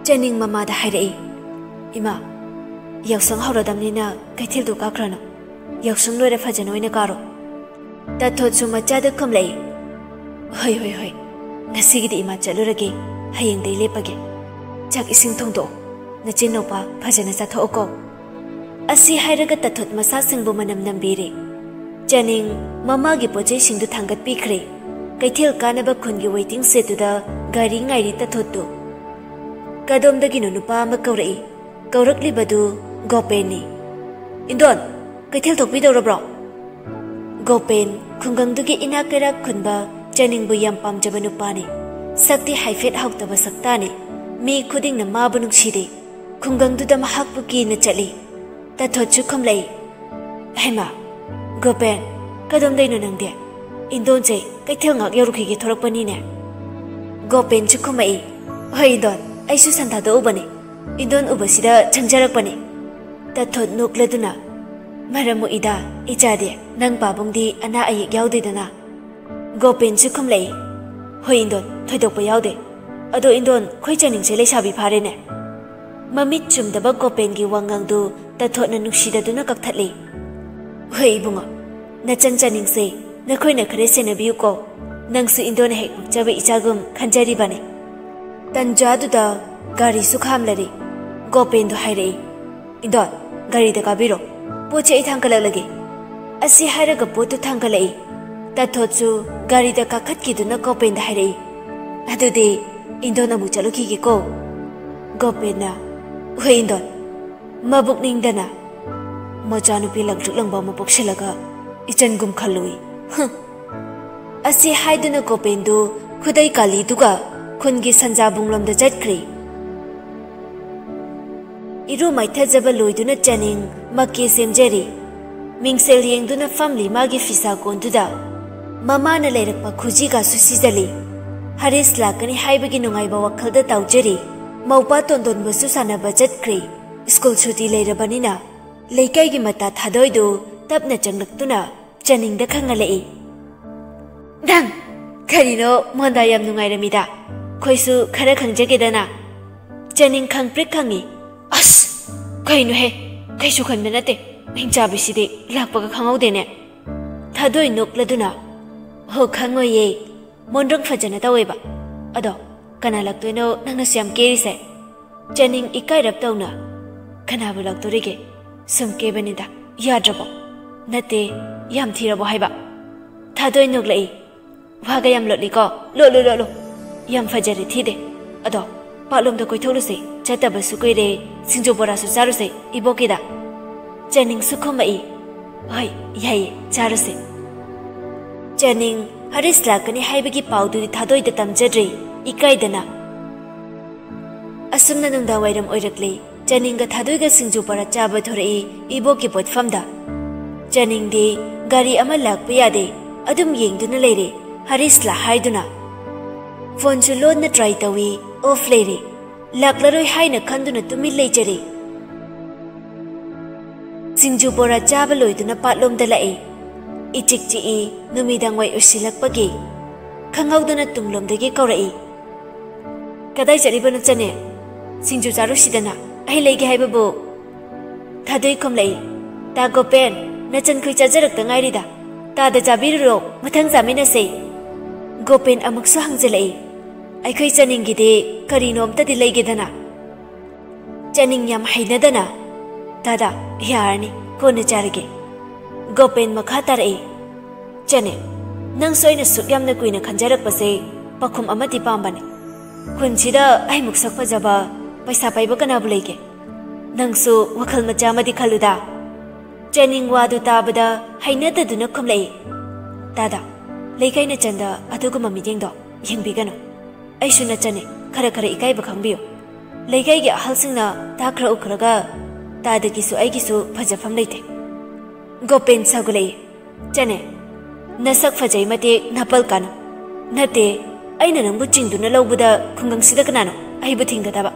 ꯆꯅꯤꯡ ꯃꯃꯥꯗ ꯍꯥꯏꯔꯛꯏ, "ꯏꯃꯥ, ꯌꯥꯎꯁꯪ ꯍꯧꯔꯗꯝꯅꯤꯅ ꯀꯩꯊꯦꯜꯗꯨ ꯀꯥꯈ꯭ꯔꯅꯨ꯫ ꯌꯥꯎꯁꯪ ꯂꯣꯏꯔ ꯐꯖꯅ ꯑꯣꯏꯅ ꯀꯥꯔꯣ"꯫ ꯇꯥꯊꯣꯠꯁꯨ ꯃꯆꯥꯗ ꯈꯨꯝꯂꯛꯏ, "ꯍꯣꯏ, ꯍꯣꯏ, ꯍꯣꯏ, ꯉꯁꯤꯒꯤꯗꯤ ꯏꯃꯥ ꯆꯠꯂꯨꯔꯒꯦ, ꯍꯌꯦꯡꯗꯩ ꯂꯦꯞꯄꯒꯦ꯫ ꯆꯥꯛ ꯏꯁꯤꯡ ꯊꯣꯡꯗꯣꯛꯑꯣ, ꯅꯆꯤꯟ ꯅꯧꯄꯥ ꯐꯖꯅ ꯆꯥꯊꯣꯛꯑꯣꯀꯣ"꯫ ꯑꯁꯤ ꯍꯥꯏꯔꯒ ꯇꯥꯊꯣꯠ ꯃꯁꯥꯁꯤꯡꯕꯨ ꯃꯅꯝ ꯅꯝꯕꯤꯔꯦ꯫ ꯆꯅꯤꯡ ꯃꯃꯥꯒꯤ ꯄꯣꯠꯆꯩꯁꯤꯡꯗꯨ ꯊꯥꯡꯒꯠꯄꯤꯈ꯭ꯔꯦ꯫ ꯀꯩꯊꯦꯜ ꯀꯥꯅꯕ ꯈꯨꯟꯒꯤ ꯋꯦꯇꯤꯡ ꯁꯦꯠꯇꯨꯗ ꯒꯥꯔꯤ ꯉꯥꯏꯔꯤ ꯇꯥꯊꯣꯠꯇꯨ꯫ ꯀꯗꯣꯝꯗꯒꯤꯅꯣ ꯅꯨꯄꯥ ꯑꯃ ꯀꯧꯔꯛꯏ꯫ ꯀꯧꯔꯛꯂꯤꯕꯗꯨ ꯒꯣꯄꯦꯟꯅꯤ꯫ "ꯏꯟꯗꯣꯟ, ꯀꯩꯊꯦꯜ ꯊꯣꯛꯄꯤꯗꯧꯔꯕ꯭ꯔꯣ?" ꯒꯣꯄꯦꯟ, ꯈꯨꯡꯒꯪꯗꯨꯒꯤ ꯏꯅꯥꯛ ꯀꯩꯔꯥꯛ ꯈꯨꯟꯕ, ꯆꯅꯤꯡꯕꯨ ꯌꯥꯝ ꯄꯥꯝꯖꯕ ꯅꯨꯄꯥꯅꯤ꯫ ꯁꯛꯇꯤ ꯍꯥꯏꯐꯦꯠ ꯍꯥꯎꯇꯕ ꯁꯛꯇꯥꯅꯤ꯫ ꯃꯤ ꯈꯨꯗꯤꯡꯅ ꯃꯥꯕꯨ ꯅꯨꯡꯁꯤꯔꯤ꯫ ꯈꯨꯡꯒꯪꯗꯨꯗ ꯃꯍꯥꯛꯄꯨ ꯀꯤꯅ ꯆꯠꯂꯤ꯫ ꯇꯥꯊꯣꯠꯁꯨ ꯈꯨꯝꯂꯛꯏ, "ꯍꯩꯃꯥ, ꯒꯣꯄꯦꯟ, ꯀꯗꯣꯝꯗꯩꯅꯣ ꯅꯪꯗꯤ? ꯏꯟꯗꯣꯟꯁꯦ ꯀꯩꯊꯦꯜ ꯉꯥꯛ ꯌꯧꯔꯨꯈꯤꯒꯦ ꯊꯣꯔꯛꯄꯅꯤꯅꯦ"꯫ ꯒꯣꯄꯦꯟꯁꯨ ꯈꯨꯝꯃꯛꯏ, "ꯍꯣꯏ ꯏꯟꯗꯣꯟ, ꯑꯩꯁꯨ ꯁꯟꯊꯥꯗ ꯎꯕꯅꯤ꯫ ꯏꯟꯗꯣꯟ ꯎꯕꯁꯤꯗ ꯆꯪꯖꯔꯛꯄꯅꯤ"꯫ ꯇꯥꯊꯣꯠ ꯅꯣꯛꯂꯗꯨꯅ, "ꯃꯔꯝ ꯃꯣꯛꯏꯗ, ꯏꯆꯥꯗꯤ꯫ ꯅꯪ ꯄꯥꯕꯨꯡꯗꯤ ꯑꯅꯥ ꯑꯌꯦꯛ ꯌꯥꯎꯗꯦꯗꯅ"꯫ ꯒꯣꯄꯦꯟꯁꯨ ꯈꯨꯝꯂꯛꯏ, "ꯍꯣꯏ ꯏꯟꯗꯣꯟ, ꯊꯣꯏꯗꯣꯛꯄ ꯌꯥꯎꯗꯦ꯫ ꯑꯗꯣ ꯏꯟꯗꯣꯟ, ꯈꯣꯏ ꯆꯅꯤꯡꯁꯦ ꯂꯩꯁꯥꯕꯤ ꯐꯥꯔꯦꯅꯦ"꯫ ꯃꯃꯤꯠ ꯆꯨꯝꯗꯕ ꯒꯣꯄꯦꯟꯒꯤ ꯋꯥꯉꯥꯡꯗꯨ ꯇꯥꯊꯣꯠꯅ ꯅꯨꯡꯁꯤꯗꯗꯨꯅ ꯀꯛꯊꯠꯂꯤ꯫ "ꯍꯣꯏ ꯏꯕꯨꯡꯉꯣ, ꯅꯆꯟ ꯆꯅꯤꯡꯁꯦ ꯅꯈꯣꯏꯅ ꯈꯔ ꯁꯦꯟꯅꯕꯤꯌꯨꯀꯣ꯫ ꯅꯪꯁꯨ ꯏꯟꯗꯣꯟꯅ ꯍꯦꯛ ꯄꯣꯛꯆꯕ ꯏꯆꯥꯒꯨꯝ ꯈꯟꯖꯔꯤꯕꯅꯤ"꯫ ꯇꯟꯖꯥꯗꯨꯗ ꯒꯥꯔꯤꯁꯨ ꯈꯥꯝꯂꯔꯤ꯫ ꯒꯣꯄꯦꯟꯗꯨ ꯍꯥꯏꯔꯛꯏ, "ꯏꯟꯗꯣꯟ, ꯒꯥꯔꯤꯗ ꯀꯥꯕꯤꯔꯣ꯫ ꯄꯣꯠꯁꯦ ꯑꯩ ꯊꯥꯡꯒꯠꯂꯛꯂꯒꯦ"꯫ ꯑꯁꯤ ꯍꯥꯏꯔꯒ ꯄꯣꯠꯇꯨ ꯊꯥꯡꯒꯠꯂꯛꯏ꯫ ꯇꯥꯊꯣꯠꯁꯨ ꯒꯥꯔꯤꯗ ꯀꯥꯈꯠꯈꯤꯗꯨꯅ ꯒꯣꯄꯦꯟꯗ ꯍꯥꯏꯔꯛꯏ, "ꯑꯗꯨꯗꯤ ꯏꯟꯗꯣꯟ ꯑꯃꯨꯛ ꯆꯠꯂꯨꯈꯤꯒꯦꯀꯣ"꯫ ꯒꯣꯄꯦꯟꯅ, "ꯍꯣꯏ ꯏꯟꯗꯣꯟ"꯫ ꯃꯕꯨꯛ ꯅꯤꯡꯗꯅ, ꯃꯆꯥꯅꯨꯄꯤ ꯂꯪꯇ꯭ꯔꯤꯛ ꯂꯪꯕ ꯑꯃ ꯄꯣꯛꯁꯤꯜꯂꯒ ꯏꯆꯟꯒꯨꯝ ꯈꯜꯂꯨꯏ꯫ ꯍꯨꯝ꯫ ꯑꯁꯤ ꯍꯥꯏꯗꯨꯅ ꯒꯣꯄꯦꯟꯗꯨ ꯈꯨꯗꯩ ꯀꯥꯂꯤꯗꯨꯒ ꯈꯨꯟꯒꯤ ꯁꯟꯖꯥꯕꯨꯡꯂꯣꯝꯗ ꯆꯠꯈ꯭ꯔꯦ꯫ ꯏꯔꯨ ꯃꯥꯏꯊꯖꯕ ꯂꯣꯏꯗꯨꯅ ꯆꯅꯤꯡ ꯃꯀꯦ ꯁꯦꯝꯖꯔꯤ꯫ ꯃꯤꯡꯁꯦꯜ ꯌꯦꯡꯗꯨꯅ ꯐꯝꯂꯤ ꯃꯥꯒꯤ ꯐꯤꯁꯥ ꯀꯣꯟꯗꯨꯗ꯫ ꯃꯃꯥꯅ ꯂꯩꯔꯛꯄ ꯈꯨꯖꯤꯒꯁꯨ ꯁꯤꯖꯜꯂꯤ꯫ ꯍꯔꯤꯁ ꯂꯥꯛꯀꯅꯤ ꯍꯥꯏꯕꯒꯤ ꯅꯨꯡꯉꯥꯏꯕ ꯋꯥꯈꯜꯗ ꯇꯥꯎꯖꯔꯤ꯫ ꯃꯧꯄꯥ ꯇꯣꯟꯗꯣꯟꯕꯁꯨ ꯁꯥꯟꯅꯕ ꯆꯠꯈ꯭ꯔꯦ꯫ ꯁ꯭ꯀꯨꯜ ꯁꯨꯇꯤ ꯂꯩꯔꯕꯅꯤꯅ ꯂꯩꯀꯥꯏꯒꯤ ꯃꯇꯥ ꯊꯥꯗꯣꯏꯗꯨ ꯇꯞꯅ ꯆꯪꯂꯛꯇꯨꯅ ꯆꯅꯤꯡꯗ ꯈꯪꯍꯜꯂꯛꯏ꯫ "ꯅꯪ ꯀꯔꯤꯅꯣ ꯃꯣꯟꯗꯥ ꯌꯥꯝ ꯅꯨꯡꯉꯥꯏꯔꯝꯃꯤꯗ? ꯑꯩꯈꯣꯏꯁꯨ ꯈꯔ ꯈꯪꯖꯒꯦꯗꯅ?" ꯆꯅꯤꯡ ꯈꯪꯄ꯭ꯔꯤꯛ ꯈꯪꯉꯤ꯫ "ꯑꯁ, ꯀꯩꯅꯣꯍꯦ? ꯀꯩꯁꯨ ꯈꯟꯕ ꯅꯠꯇꯦ꯫ ꯍꯤꯡꯆꯥꯕꯤꯁꯤꯗꯤ ꯂꯥꯛꯄꯒ ꯈꯪꯍꯧꯗꯦꯅꯦ꯫" ꯊꯥꯗꯣꯏ ꯅꯣꯛꯂꯗꯨꯅ, "ꯍꯣ, ꯈꯪꯉꯣꯏꯌꯦ꯫ ꯃꯣꯟꯗ꯭ꯔꯪ ꯐꯖꯅ ꯇꯧꯋꯦꯕ꯫ ꯑꯗꯣ ꯀꯅꯥ ꯂꯥꯛꯇꯣꯏꯅꯣ ꯅꯪꯅꯁꯨ ꯌꯥꯝ ꯀꯦꯔꯤꯁꯦ?" ꯆꯅꯤꯡ ꯏꯀꯥꯏꯔꯞ ꯇꯧꯅ, "ꯀꯅꯥꯕꯨ ꯂꯥꯛꯇꯣꯔꯤꯒꯦ? ꯁꯨꯝ ꯀꯦꯕꯅꯤꯗ꯫ ꯌꯥꯗ꯭ꯔꯕꯣ? ꯅꯠꯇꯦ, ꯌꯥꯝ ꯊꯤꯔꯕꯣ ꯍꯥꯏꯕ?" ꯊꯥꯗꯣꯏ ꯅꯣꯛꯂꯛꯏ꯫ "ꯋꯥꯒ ꯌꯥꯝ ꯂꯣꯠꯂꯤꯀꯣ꯫ ꯂꯣꯠꯂꯨ, ꯂꯣꯠꯂꯨ꯫ ꯌꯥꯝ ꯐꯖꯔꯦ, ꯊꯤꯗꯦ꯫ ꯑꯗꯣ ꯄꯥꯠꯂꯣꯝꯗ ꯀꯣꯏꯊꯣꯛꯂꯨꯁꯦ꯫ ꯆꯠꯇꯕꯁꯨ ꯀꯨꯏꯔꯦ꯫ ꯁꯤꯡꯖꯨ ꯕꯣꯔꯥꯁꯨ ꯆꯥꯔꯨꯁꯦ ꯏꯕꯣꯛꯀꯤꯗ꯫" ꯆꯅꯤꯡꯁꯨ ꯈꯨꯝꯃꯛꯏ꯫ "ꯍꯣꯏ, ꯌꯥꯏꯌꯦ, ꯆꯥꯔꯨꯁꯦ꯫" ꯆꯅꯤꯡ ꯍꯔꯤꯁ ꯂꯥꯛꯀꯅꯤ ꯍꯥꯏꯕꯒꯤ ꯄꯥꯎꯗꯨꯗꯤ ꯊꯥꯗꯣꯏꯗ ꯇꯝꯖꯗ꯭ꯔꯦ, ꯏꯀꯥꯏꯗꯅ꯫ ꯑꯁꯨꯝꯅ ꯅꯨꯡꯗꯥꯡ ꯋꯥꯏꯔꯝ ꯑꯣꯏꯔꯛꯂꯦ꯫ ꯆꯅꯤꯡꯒ ꯊꯥꯗꯣꯏꯒ ꯁꯤꯡꯖꯨ ꯕꯣꯔꯥ ꯆꯥꯕ ꯊꯣꯔꯛꯏ ꯏꯕꯣꯛꯀꯤ ꯄꯣꯠꯐꯝꯗ꯫ ꯆꯅꯤꯡꯗꯤ ꯒꯥꯔꯤ ꯑꯃ ꯂꯥꯛꯄ ꯌꯥꯗꯦ, ꯑꯗꯨꯝ ꯌꯦꯡꯗꯨꯅ ꯂꯩꯔꯦ, ꯍꯔꯤꯁꯂꯥ ꯍꯥꯏꯗꯨꯅ꯫ ꯐꯣꯟꯁꯨ ꯂꯣꯟꯅ ꯇ꯭ꯔꯥꯏ ꯇꯧꯏ, ꯑꯣꯐ ꯂꯩꯔꯦ꯫ ꯂꯥꯛꯂꯔꯣꯏ ꯍꯥꯏꯅ ꯈꯟꯗꯨꯅ ꯇꯨꯃꯤꯟ ꯂꯩꯖꯔꯦ꯫ ꯁꯤꯡꯖꯨ ꯕꯣꯔꯥ ꯆꯥꯕ ꯂꯣꯏꯗꯨꯅ ꯄꯥꯠꯂꯣꯝꯗ ꯂꯥꯛꯏ꯫ ꯏꯆꯤꯛ ꯆꯤꯛꯏ, ꯅꯨꯃꯤꯗꯥꯡ ꯋꯥꯏ ꯎꯁꯤꯜꯂꯛꯄꯒꯤ꯫ ꯈꯪꯍꯧꯗꯅ ꯇꯨꯡꯂꯣꯝꯗꯒꯤ ꯀꯧꯔꯛꯏ꯫ "ꯀꯗꯥꯏ ꯆꯠꯂꯤꯕꯅꯣ ꯆꯅꯦ? ꯁꯤꯡꯖꯨ ꯆꯥꯔꯨꯁꯤꯗꯅ, ꯑꯩ ꯂꯩꯒꯦ ꯍꯥꯏꯕꯕꯨ꯫" ꯊꯥꯗꯣꯏ ꯈꯨꯝꯂꯛꯏ꯫ "ꯇꯥ ꯒꯣꯄꯦꯟ, ꯅꯆꯟꯈꯣꯏ ꯆꯥꯖꯔꯛꯇ ꯉꯥꯏꯔꯤꯗ꯫ ꯇꯥꯗ ꯆꯥꯕꯤꯔꯨꯔꯣ, ꯃꯊꯪ ꯆꯥꯃꯤꯟꯅꯁꯦ꯫" ꯒꯣꯄꯦꯟ ꯑꯃꯨꯛꯁꯨ ꯍꯪꯖꯤꯜꯂꯛꯏ꯫ "ꯑꯩꯈꯣꯏ ꯆꯅꯤꯡꯒꯤꯗꯤ ꯀꯔꯤꯅꯣ ꯑꯝꯇꯗꯤ ꯂꯩꯒꯦꯗꯅ?" ꯆꯅꯤꯡ ꯌꯥꯝ ꯍꯩꯅꯗꯅ, "ꯗꯥꯗꯥ, ꯌꯥꯔꯅꯤ, ꯀꯣꯟꯅ ꯆꯥꯔꯒꯦ꯫" ꯒꯣꯄꯦꯟ ꯃꯈꯥ ꯇꯥꯔꯛꯏ꯫ "ꯆꯅꯦ, ꯅꯪꯁꯨ ꯑꯩꯅ ꯁꯨꯛ ꯌꯥꯝꯅ ꯀꯨꯏꯅ ꯈꯟꯖꯔꯛꯄꯁꯦ ꯄꯥꯈꯨꯝ ꯑꯃꯗꯤ ꯄꯥꯝꯕꯅꯦ꯫ ꯈꯨꯟꯁꯤꯗ ꯑꯩꯃꯨꯛ ꯁꯛ ꯐꯖꯕ, ꯄꯩꯁꯥ ꯄꯥꯏꯕ ꯀꯅꯥꯕꯨ ꯂꯩꯒꯦ? ꯅꯪꯁꯨ ꯋꯥꯈꯜ ꯃꯆꯥ ꯑꯃꯗꯤ ꯈꯜꯂꯨꯗ꯫" ꯆꯅꯤꯡ ꯋꯥꯗꯨ ꯇꯥꯕꯗ ꯍꯩꯅꯗꯗꯨꯅ ꯈꯨꯝꯂꯛꯏ, "ꯇꯥꯗ, ꯂꯩꯀꯥꯏꯅ ꯆꯟꯗ ꯑꯗꯨꯒꯨꯝꯕ ꯃꯤꯠꯌꯦꯡꯗꯣ ꯌꯦꯡꯕꯤꯒꯅꯨ꯫ ꯑꯩꯁꯨ ꯅꯆꯟꯅꯤ, ꯈꯔ ꯈꯔ ꯏꯀꯥꯏꯕ ꯈꯪꯕꯤꯌꯨ꯫ ꯂꯩꯀꯥꯏꯒꯤ ꯑꯍꯜꯁꯤꯡꯅ ꯇꯥꯈ꯭ꯔ ꯎꯈ꯭ꯔꯒ ꯇꯥꯗꯒꯤꯁꯨ ꯑꯩꯒꯤꯁꯨ ꯐꯖꯐꯝ ꯂꯩꯇꯦ"꯫ ꯒꯣꯄꯦꯟ ꯁꯥꯎꯒꯠꯂꯛꯏ, "ꯆꯅꯦ, ꯅꯁꯛ ꯐꯖꯩ ꯃꯇꯤꯛ ꯅꯥꯄꯜ ꯀꯥꯅꯨ꯫ ꯅꯠꯇꯦ, ꯑꯩꯅ ꯅꯪꯕꯨ ꯆꯤꯡꯗꯨꯅ ꯂꯧꯕꯗ ꯈꯨꯡꯒꯪꯁꯤꯗ ꯀꯅꯥꯅꯣ ꯑꯩꯕꯨ ꯊꯤꯡꯒꯗꯕ?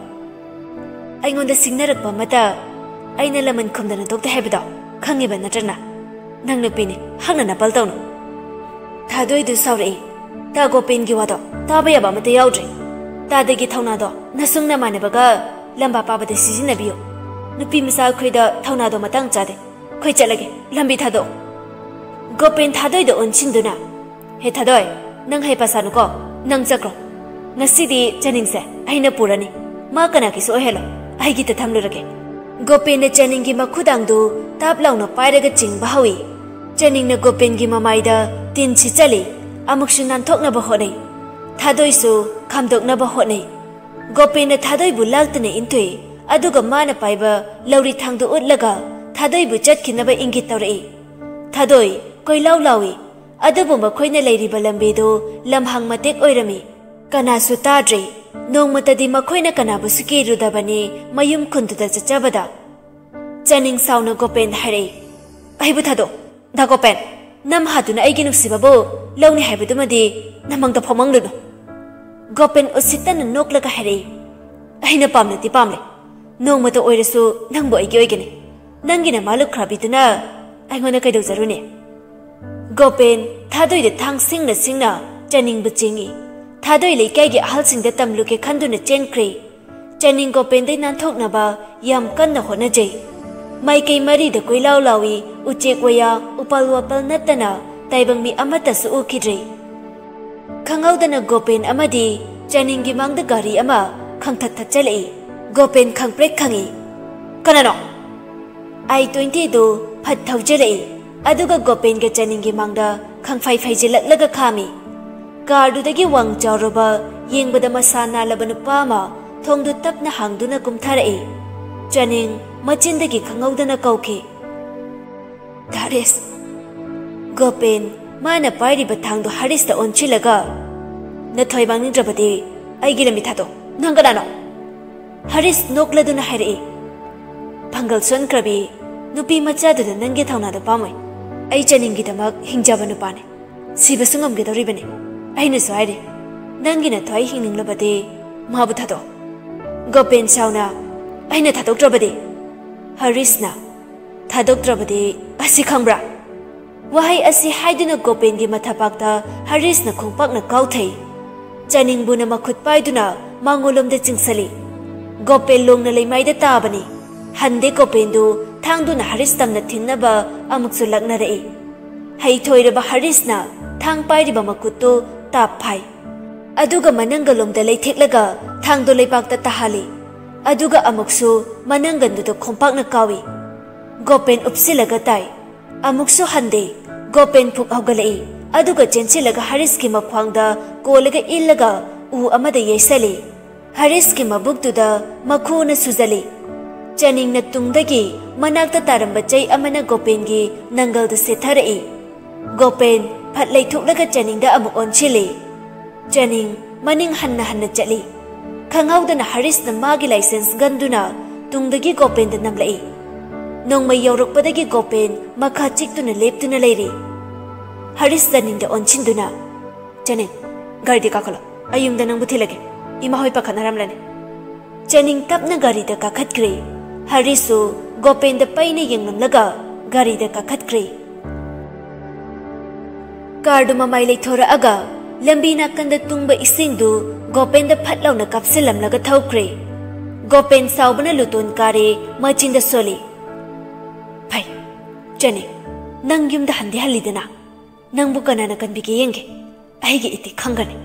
ꯑꯩꯉꯣꯟꯗ ꯁꯤꯡꯅꯔꯛꯄ ꯑꯃꯠꯇ ꯑꯩꯅ ꯂꯃꯟ ꯈꯨꯝꯗꯅ ꯇꯣꯛꯇꯦ ꯍꯥꯏꯕꯗꯣ ꯈꯪꯉꯤꯕ ꯅꯠꯇ꯭ꯔꯅ? ꯅꯪ ꯅꯨꯄꯤꯅꯤ, ꯍꯛꯅ ꯅꯥꯄꯜ ꯇꯧꯅꯨ"꯫ ꯊꯥꯗꯣꯏꯗꯨ ꯁꯥꯎꯔꯛꯏ, "ꯇꯥ ꯒꯣꯄꯦꯟꯒꯤ ꯋꯥꯗꯣ ꯇꯥꯕ ꯌꯥꯕ ꯑꯃꯠꯇ ꯌꯥꯎꯗ꯭ꯔꯦ꯫ ꯇꯥꯗꯒꯤ ꯊꯧꯅꯥꯗꯣ ꯅꯁꯨꯡ ꯅꯃꯥꯟꯅꯕꯒ ꯂꯝꯕꯥ ꯄꯥꯕꯗ ꯁꯤꯖꯤꯟꯅꯕꯤꯌꯨ꯫ ꯅꯨꯄꯤ ꯃꯆꯥ ꯑꯩꯈꯣꯏꯗ ꯊꯧꯅꯥꯗꯣ ꯃꯇꯥꯡ ꯆꯥꯗꯦ꯫ ꯑꯩꯈꯣꯏ ꯆꯠꯂꯒꯦ, ꯂꯝꯕꯤ ꯊꯥꯗꯣꯛꯑꯣ"꯫ ꯒꯣꯄꯦꯟ ꯊꯥꯗꯣꯏꯗ ꯑꯣꯟꯁꯤꯟꯗꯨꯅ, "ꯍꯦ ꯊꯥꯗꯣꯏ, ꯅꯪ ꯍꯩꯄꯥ ꯁꯥꯅꯨꯀꯣ, ꯅꯪ ꯆꯠꯈ꯭ꯔꯣ꯫ ꯉꯁꯤꯗꯤ ꯆꯅꯤꯡꯁꯦ ꯑꯩꯅ ꯄꯨꯔꯅꯤ꯫ ꯃꯥ ꯀꯅꯥꯒꯤꯁꯨ ꯑꯣꯏꯍꯜꯂꯣ, ꯑꯩꯒꯤꯗ ꯊꯝꯂꯨꯔꯒꯦ"꯫ ꯒꯣꯄꯦꯟꯅ ꯆꯅꯤꯡꯒꯤ ꯃꯈꯨꯗꯥꯡꯗꯨ ꯇꯥꯞ ꯂꯥꯎꯅ ꯄꯥꯏꯔꯒ ꯆꯤꯡꯕ ꯍꯧꯏ꯫ ꯆꯅꯤꯡꯅ ꯒꯣꯄꯦꯟꯒꯤ ꯃꯃꯥꯏꯗ ꯇꯤꯟ ꯁꯤꯠꯆꯜꯂꯤ, ꯑꯃꯨꯛꯁꯨ ꯅꯥꯟꯊꯣꯛꯅꯕ ꯍꯣꯠꯅꯩ꯫ ꯊꯥꯗꯣꯏꯁꯨ ꯈꯥꯝꯗꯣꯛꯅꯕ ꯍꯣꯠꯅꯩ꯫ ꯒꯣꯄꯦꯟꯅ ꯊꯥꯗꯣꯏꯕꯨ ꯂꯥꯛꯇꯨꯅ ꯏꯟꯊꯨꯏ, ꯑꯗꯨꯒ ꯃꯥꯅ ꯄꯥꯏꯕ ꯂꯧꯔꯤ ꯊꯥꯡꯗꯨ ꯎꯠꯂꯒ ꯊꯥꯗꯣꯏꯕꯨ ꯆꯠꯈꯤꯅꯕ ꯏꯪꯒꯤꯠ ꯇꯧꯔꯛꯏ꯫ ꯊꯥꯗꯣꯏ ꯀꯣꯏꯂꯥꯎ ꯂꯥꯎꯏ, ꯑꯗꯨꯕꯨ ꯃꯈꯣꯏꯅ ꯂꯩꯔꯤꯕ ꯂꯝꯕꯤꯗꯨ ꯂꯝꯍꯥꯡ ꯃꯇꯦꯛ ꯑꯣꯏꯔꯝꯃꯤ꯫ ꯀꯅꯥꯁꯨ ꯇꯥꯗ꯭ꯔꯦ꯫ ꯅꯣꯡꯃꯇꯗꯤ ꯃꯈꯣꯏꯅ ꯀꯅꯥꯕꯨꯁꯨ ꯀꯤꯔꯨꯗꯕꯅꯤ ꯃꯌꯨꯝ ꯈꯨꯟꯗꯨꯗ ꯆꯠꯆꯕꯗ꯫ ꯆꯅꯤꯡ ꯁꯥꯎꯅ ꯒꯣꯄꯦꯟꯗ ꯍꯥꯏꯔꯛꯏ, "ꯑꯩꯕꯨ ꯊꯥꯗꯣꯛ, ꯗꯥ ꯒꯣꯄꯦꯟ꯫ ꯅꯝ ꯍꯥꯗꯨꯅ ꯑꯩꯒꯤ ꯅꯨꯡꯁꯤꯕꯕꯨ ꯂꯧꯅꯤ ꯍꯥꯏꯕꯗꯨꯃꯗꯤ ꯅꯃꯪꯗ ꯐꯥꯎꯃꯪꯂꯨꯅꯨ"꯫ ꯒꯣꯄꯦꯟ ꯎꯁꯤꯠꯇꯅ ꯅꯣꯛꯂꯒ ꯍꯥꯏꯔꯛꯏ, "ꯑꯩꯅ ꯄꯥꯝꯂꯗꯤ ꯄꯥꯝꯂꯦ꯫ ꯅꯣꯡꯃꯇ ꯑꯣꯏꯔꯁꯨ ꯅꯪꯕꯨ ꯑꯩꯒꯤ ꯑꯣꯏꯒꯅꯤ꯫ ꯅꯪꯒꯤ ꯅꯃꯥ ꯂꯨꯈ꯭ꯔꯥꯕꯤꯗꯨꯅ ꯑꯩꯉꯣꯟꯗ ꯀꯩꯗꯧꯖꯔꯨꯅꯤ?" ꯒꯣꯄꯦꯟ ꯊꯥꯗꯣꯏꯗ ꯊꯥꯡ ꯁꯤꯡꯅ ꯁꯤꯡꯅ ꯆꯅꯤꯡꯕꯨ ꯆꯤꯡꯏ꯫ ꯊꯥꯗꯣꯏ ꯂꯩꯀꯥꯏꯒꯤ ꯑꯍꯜꯁꯤꯡꯗ ꯇꯝꯂꯨꯒꯦ ꯈꯟꯗꯨꯅ ꯆꯦꯟꯈ꯭ꯔꯦ꯫ ꯆꯅꯤꯡ ꯒꯣꯄꯦꯟꯗꯩ ꯅꯥꯟꯊꯣꯛꯅꯕ ꯌꯥꯝ ꯀꯟꯅ ꯍꯣꯠꯅꯖꯩ꯫ ꯃꯥꯏꯀꯩ ꯃꯔꯤꯗ ꯀꯣꯏꯂꯥꯎ ꯂꯥꯎꯏ, ꯎꯆꯦꯛ ꯋꯥꯌꯥ, ꯎꯄꯥꯜ ꯋꯥꯄꯥꯜ ꯅꯠꯇꯅ ꯇꯥꯏꯕꯪ ꯃꯤ ꯑꯃꯠꯇꯁꯨ ꯎꯈꯤꯗ꯭ꯔꯦ꯫ ꯈꯪꯍꯧꯗꯅ ꯒꯣꯄꯦꯟ ꯑꯃꯗꯤ ꯆꯅꯤꯡꯒꯤ ꯃꯥꯡꯗ ꯒꯥꯔꯤ ꯑꯃ ꯈꯪꯊꯠ ꯊꯠꯆꯜꯂꯛꯏ꯫ ꯒꯣꯄꯦꯟ ꯈꯪꯄ꯭ꯔꯦꯛ ꯈꯪꯏ꯫ "ꯀꯅꯥꯅꯣ?" ꯑꯥꯏ ꯇ꯭ꯋꯦꯟꯇꯤꯗꯨ ꯐꯠ ꯊꯧꯖꯤꯜꯂꯛꯏ, ꯑꯗꯨꯒ ꯒꯣꯄꯦꯟꯒ ꯆꯅꯤꯡꯒꯤ ꯃꯥꯡꯗ ꯈꯪꯐꯩ ꯐꯩꯖꯤꯜꯂꯛꯂꯒ ꯈꯥꯝꯃꯤ꯫ ꯀꯥꯔꯗꯨꯗꯒꯤ ꯋꯥꯡ ꯆꯥꯎꯔꯕ, ꯌꯦꯡꯕꯗ ꯃꯁꯥ ꯅꯥꯜꯂꯕ ꯅꯨꯄꯥ ꯑꯃ ꯊꯣꯡꯗꯨ ꯇꯞꯅ ꯍꯥꯡꯗꯨꯅ ꯀꯨꯝꯊꯔꯛꯏ꯫ ꯆꯅꯤꯡ ꯃꯆꯤꯟꯗꯒꯤ ꯈꯪꯍꯧꯗꯅ ꯀꯧꯈꯤ, ꯍꯔꯤꯁ꯫ ꯒꯣꯄꯦꯟ ꯃꯥꯅ ꯄꯥꯏꯔꯤꯕ ꯊꯥꯡꯗꯣ ꯍꯔꯤꯁꯇ ꯑꯣꯟꯁꯤꯜꯂꯒ, "ꯅꯊ꯭ꯋꯥꯏ ꯃꯥꯡꯅꯤꯡꯗ꯭ꯔꯕꯗꯤ ꯑꯩꯒꯤ ꯂꯝꯕꯤ ꯊꯥꯗꯣꯛ꯫ ꯅꯪ ꯀꯅꯥꯅꯣ?" ꯍꯔꯤꯁ ꯅꯣꯛꯂꯗꯨꯅ ꯍꯥꯏꯔꯛꯏ, "ꯄꯥꯡꯒꯜ ꯁꯣꯟꯈ꯭ꯔꯕꯤ ꯅꯨꯄꯤ ꯃꯆꯥꯗꯨꯗ ꯅꯪꯒꯤ ꯊꯧꯅꯥꯗꯣ ꯄꯥꯝꯃꯣꯏ꯫ ꯑꯩ ꯆꯅꯤꯡꯒꯤꯗꯃꯛ ꯍꯤꯡꯖꯕ ꯅꯨꯄꯥꯅꯤ꯫ ꯁꯤꯕꯁꯨ ꯉꯝꯒꯗꯧꯔꯤꯕꯅꯤ꯫ ꯑꯩꯅꯁꯨ ꯍꯥꯏꯔꯤ, ꯅꯪꯒꯤ ꯅꯊ꯭ꯋꯥꯏ ꯍꯤꯡꯅꯤꯡꯂꯕꯗꯤ ꯃꯥꯕꯨ ꯊꯥꯗꯣꯛ꯫" ꯒꯣꯄꯦꯟ ꯁꯥꯎꯅ, "ꯑꯩꯅ ꯊꯥꯗꯣꯛꯇ꯭ꯔꯕꯗꯤ?" ꯍꯔꯤꯁꯅ, "ꯊꯥꯗꯣꯛꯇ꯭ꯔꯕꯗꯤ ꯑꯁꯤ ꯈꯪꯕ꯭ꯔꯥ?" ꯋꯥꯍꯩ ꯑꯁꯤ ꯍꯥꯏꯗꯨꯅ ꯒꯣꯄꯦꯟꯒꯤ ꯃꯊꯕꯥꯛꯇ ꯍꯔꯤꯁꯅ ꯈꯣꯡꯄꯥꯛꯅ ꯀꯥꯎꯊꯩ꯫ ꯆꯅꯤꯡꯕꯨꯅ ꯃꯈꯨꯠ ꯄꯥꯏꯗꯨꯅ ꯃꯉꯣꯟꯂꯣꯝꯗ ꯆꯤꯡꯁꯤꯜꯂꯤ꯫ ꯒꯣꯄꯦꯟ ꯂꯣꯡꯅ ꯂꯩꯃꯥꯏꯗ ꯇꯥꯕꯅꯤ꯫ ꯍꯟꯗꯦ ꯒꯣꯄꯦꯟꯗꯨ ꯊꯥꯡꯗꯨꯅ ꯍꯔꯤꯁ ꯇꯝꯅ ꯊꯤꯟꯅꯕ ꯑꯃꯨꯛꯁꯨ ꯂꯛꯅꯔꯛꯏ꯫ ꯍꯩꯊꯣꯏꯔꯕ ꯍꯔꯤꯁꯅ ꯊꯥꯡ ꯄꯥꯏꯔꯤꯕ ꯃꯈꯨꯠꯇꯨ ꯇꯥꯞ ꯐꯥꯏ꯫ ꯑꯗꯨꯒ ꯃꯅꯪꯒꯜꯂꯣꯝꯗ ꯂꯩꯊꯦꯛꯂꯒ ꯊꯥꯡꯗꯣ ꯂꯩꯕꯥꯛꯇ ꯇꯥꯍꯜꯂꯤ꯫ ꯑꯗꯨꯒ ꯑꯃꯨꯛꯁꯨ ꯃꯅꯪꯒꯟꯗꯨꯗ ꯈꯣꯡꯄꯥꯛꯅ ꯀꯥꯎꯏ꯫ ꯒꯣꯄꯦꯟ ꯎꯞꯁꯤꯜꯂꯒ ꯇꯥꯏ꯫ ꯑꯃꯨꯛꯁꯨ ꯍꯟꯗꯦ꯫ ꯒꯣꯄꯦꯟ ꯐꯨꯛ ꯍꯧꯒꯠꯂꯛꯏ꯫ ꯑꯗꯨꯒ ꯆꯦꯟꯁꯤꯜꯂꯒ ꯍꯔꯤꯁꯀꯤ ꯃꯈ꯭ꯋꯥꯡꯗ ꯀꯣꯜꯂꯒ ꯏꯜꯂꯒ ꯎ ꯑꯃꯗ ꯌꯩꯁꯜꯂꯤ꯫ ꯍꯔꯤꯁꯀꯤ ꯃꯕꯨꯛꯇꯨꯗ ꯃꯈꯨꯅ ꯁꯨꯖꯜꯂꯤ꯫ ꯆꯅꯤꯡꯅ ꯇꯨꯡꯗꯒꯤ ꯃꯅꯥꯛꯇ ꯇꯥꯔꯝꯕ ꯆꯩ ꯑꯃꯅ ꯒꯣꯄꯦꯟꯒꯤ ꯅꯪꯒꯜꯗ ꯁꯦꯠꯊꯔꯛꯏ꯫ ꯒꯣꯄꯦꯟ ꯐꯠ ꯂꯩꯊꯣꯛꯂꯒ ꯆꯅꯤꯡꯗ ꯑꯃꯨꯛ ꯑꯣꯟꯁꯤꯜꯂꯤ꯫ ꯆꯅꯤꯡ ꯃꯅꯤꯡ ꯍꯟꯅ ꯍꯟꯅ ꯆꯠꯂꯤ꯫ ꯈꯪꯍꯧꯗꯅ ꯍꯔꯤꯁꯅ ꯃꯥꯒꯤ ꯂꯥꯏꯁꯦꯟꯁ ꯒꯟꯗꯨꯅ ꯇꯨꯡꯗꯒꯤ ꯒꯣꯄꯦꯟꯗ ꯅꯝꯂꯛꯏ꯫ ꯅꯣꯡꯃꯩ ꯌꯧꯔꯛꯄꯗꯒꯤ ꯒꯣꯄꯦꯟ ꯃꯈꯥ ꯆꯤꯛꯇꯨꯅ ꯂꯦꯞꯇꯨꯅ ꯂꯩꯔꯤ꯫ ꯍꯔꯤꯁ ꯆꯅꯤꯡꯗ ꯑꯣꯟꯁꯤꯟꯗꯨꯅ, "ꯆꯅꯤꯡ, ꯒꯥꯔꯤꯗ ꯀꯥꯈꯠꯂꯣ꯫ ꯑꯩ ꯌꯨꯝꯗ ꯅꯪꯕꯨ ꯊꯤꯜꯂꯒꯦ꯫ ꯏꯃꯥ ꯍꯣꯏ ꯄꯥꯈꯠꯅꯔꯝꯂꯅꯤ꯫" ꯆꯅꯤꯡ ꯇꯞꯅ ꯒꯥꯔꯤꯗ ꯀꯥꯈꯠꯈ꯭ꯔꯦ꯫ ꯍꯔꯤꯁꯁꯨ ꯒꯣꯄꯦꯟꯗ ꯄꯩꯅ ꯌꯦꯡꯂꯝꯂꯒ ꯒꯥꯔꯤꯗ ꯀꯥꯈꯠꯈ꯭ꯔꯦ꯫ ꯀꯥꯔꯗꯨ ꯃꯃꯥꯏ ꯂꯩꯊꯣꯔꯛꯑꯒ ꯂꯝꯕꯤ ꯅꯥꯀꯟꯗ ꯇꯨꯡꯕ ꯏꯁꯤꯡꯗꯨ ꯒꯣꯄꯦꯟꯗ ꯐꯠ ꯂꯥꯎꯅ ꯀꯥꯞꯁꯤꯜꯂꯝꯂꯒ ꯊꯧꯈ꯭ꯔꯦ꯫ ꯒꯣꯄꯦꯟ ꯁꯥꯎꯕꯅ ꯂꯨꯇꯣꯟ ꯀꯥꯔꯦ, ꯃꯆꯤꯟꯗ ꯁꯣꯜꯂꯤ꯫ "ꯐꯩ, ꯆꯅꯤꯡ, ꯅꯪ ꯌꯨꯝꯗ ꯍꯟꯗꯤ ꯍꯜꯂꯤꯗꯅ꯫ ꯅꯪꯕꯨ ꯀꯅꯥꯅ ꯀꯟꯕꯤꯒꯦ ꯌꯦꯡꯒꯦ꯫ ꯑꯩꯒꯤ ꯏꯇꯤ ꯈꯪꯒꯅꯤ꯫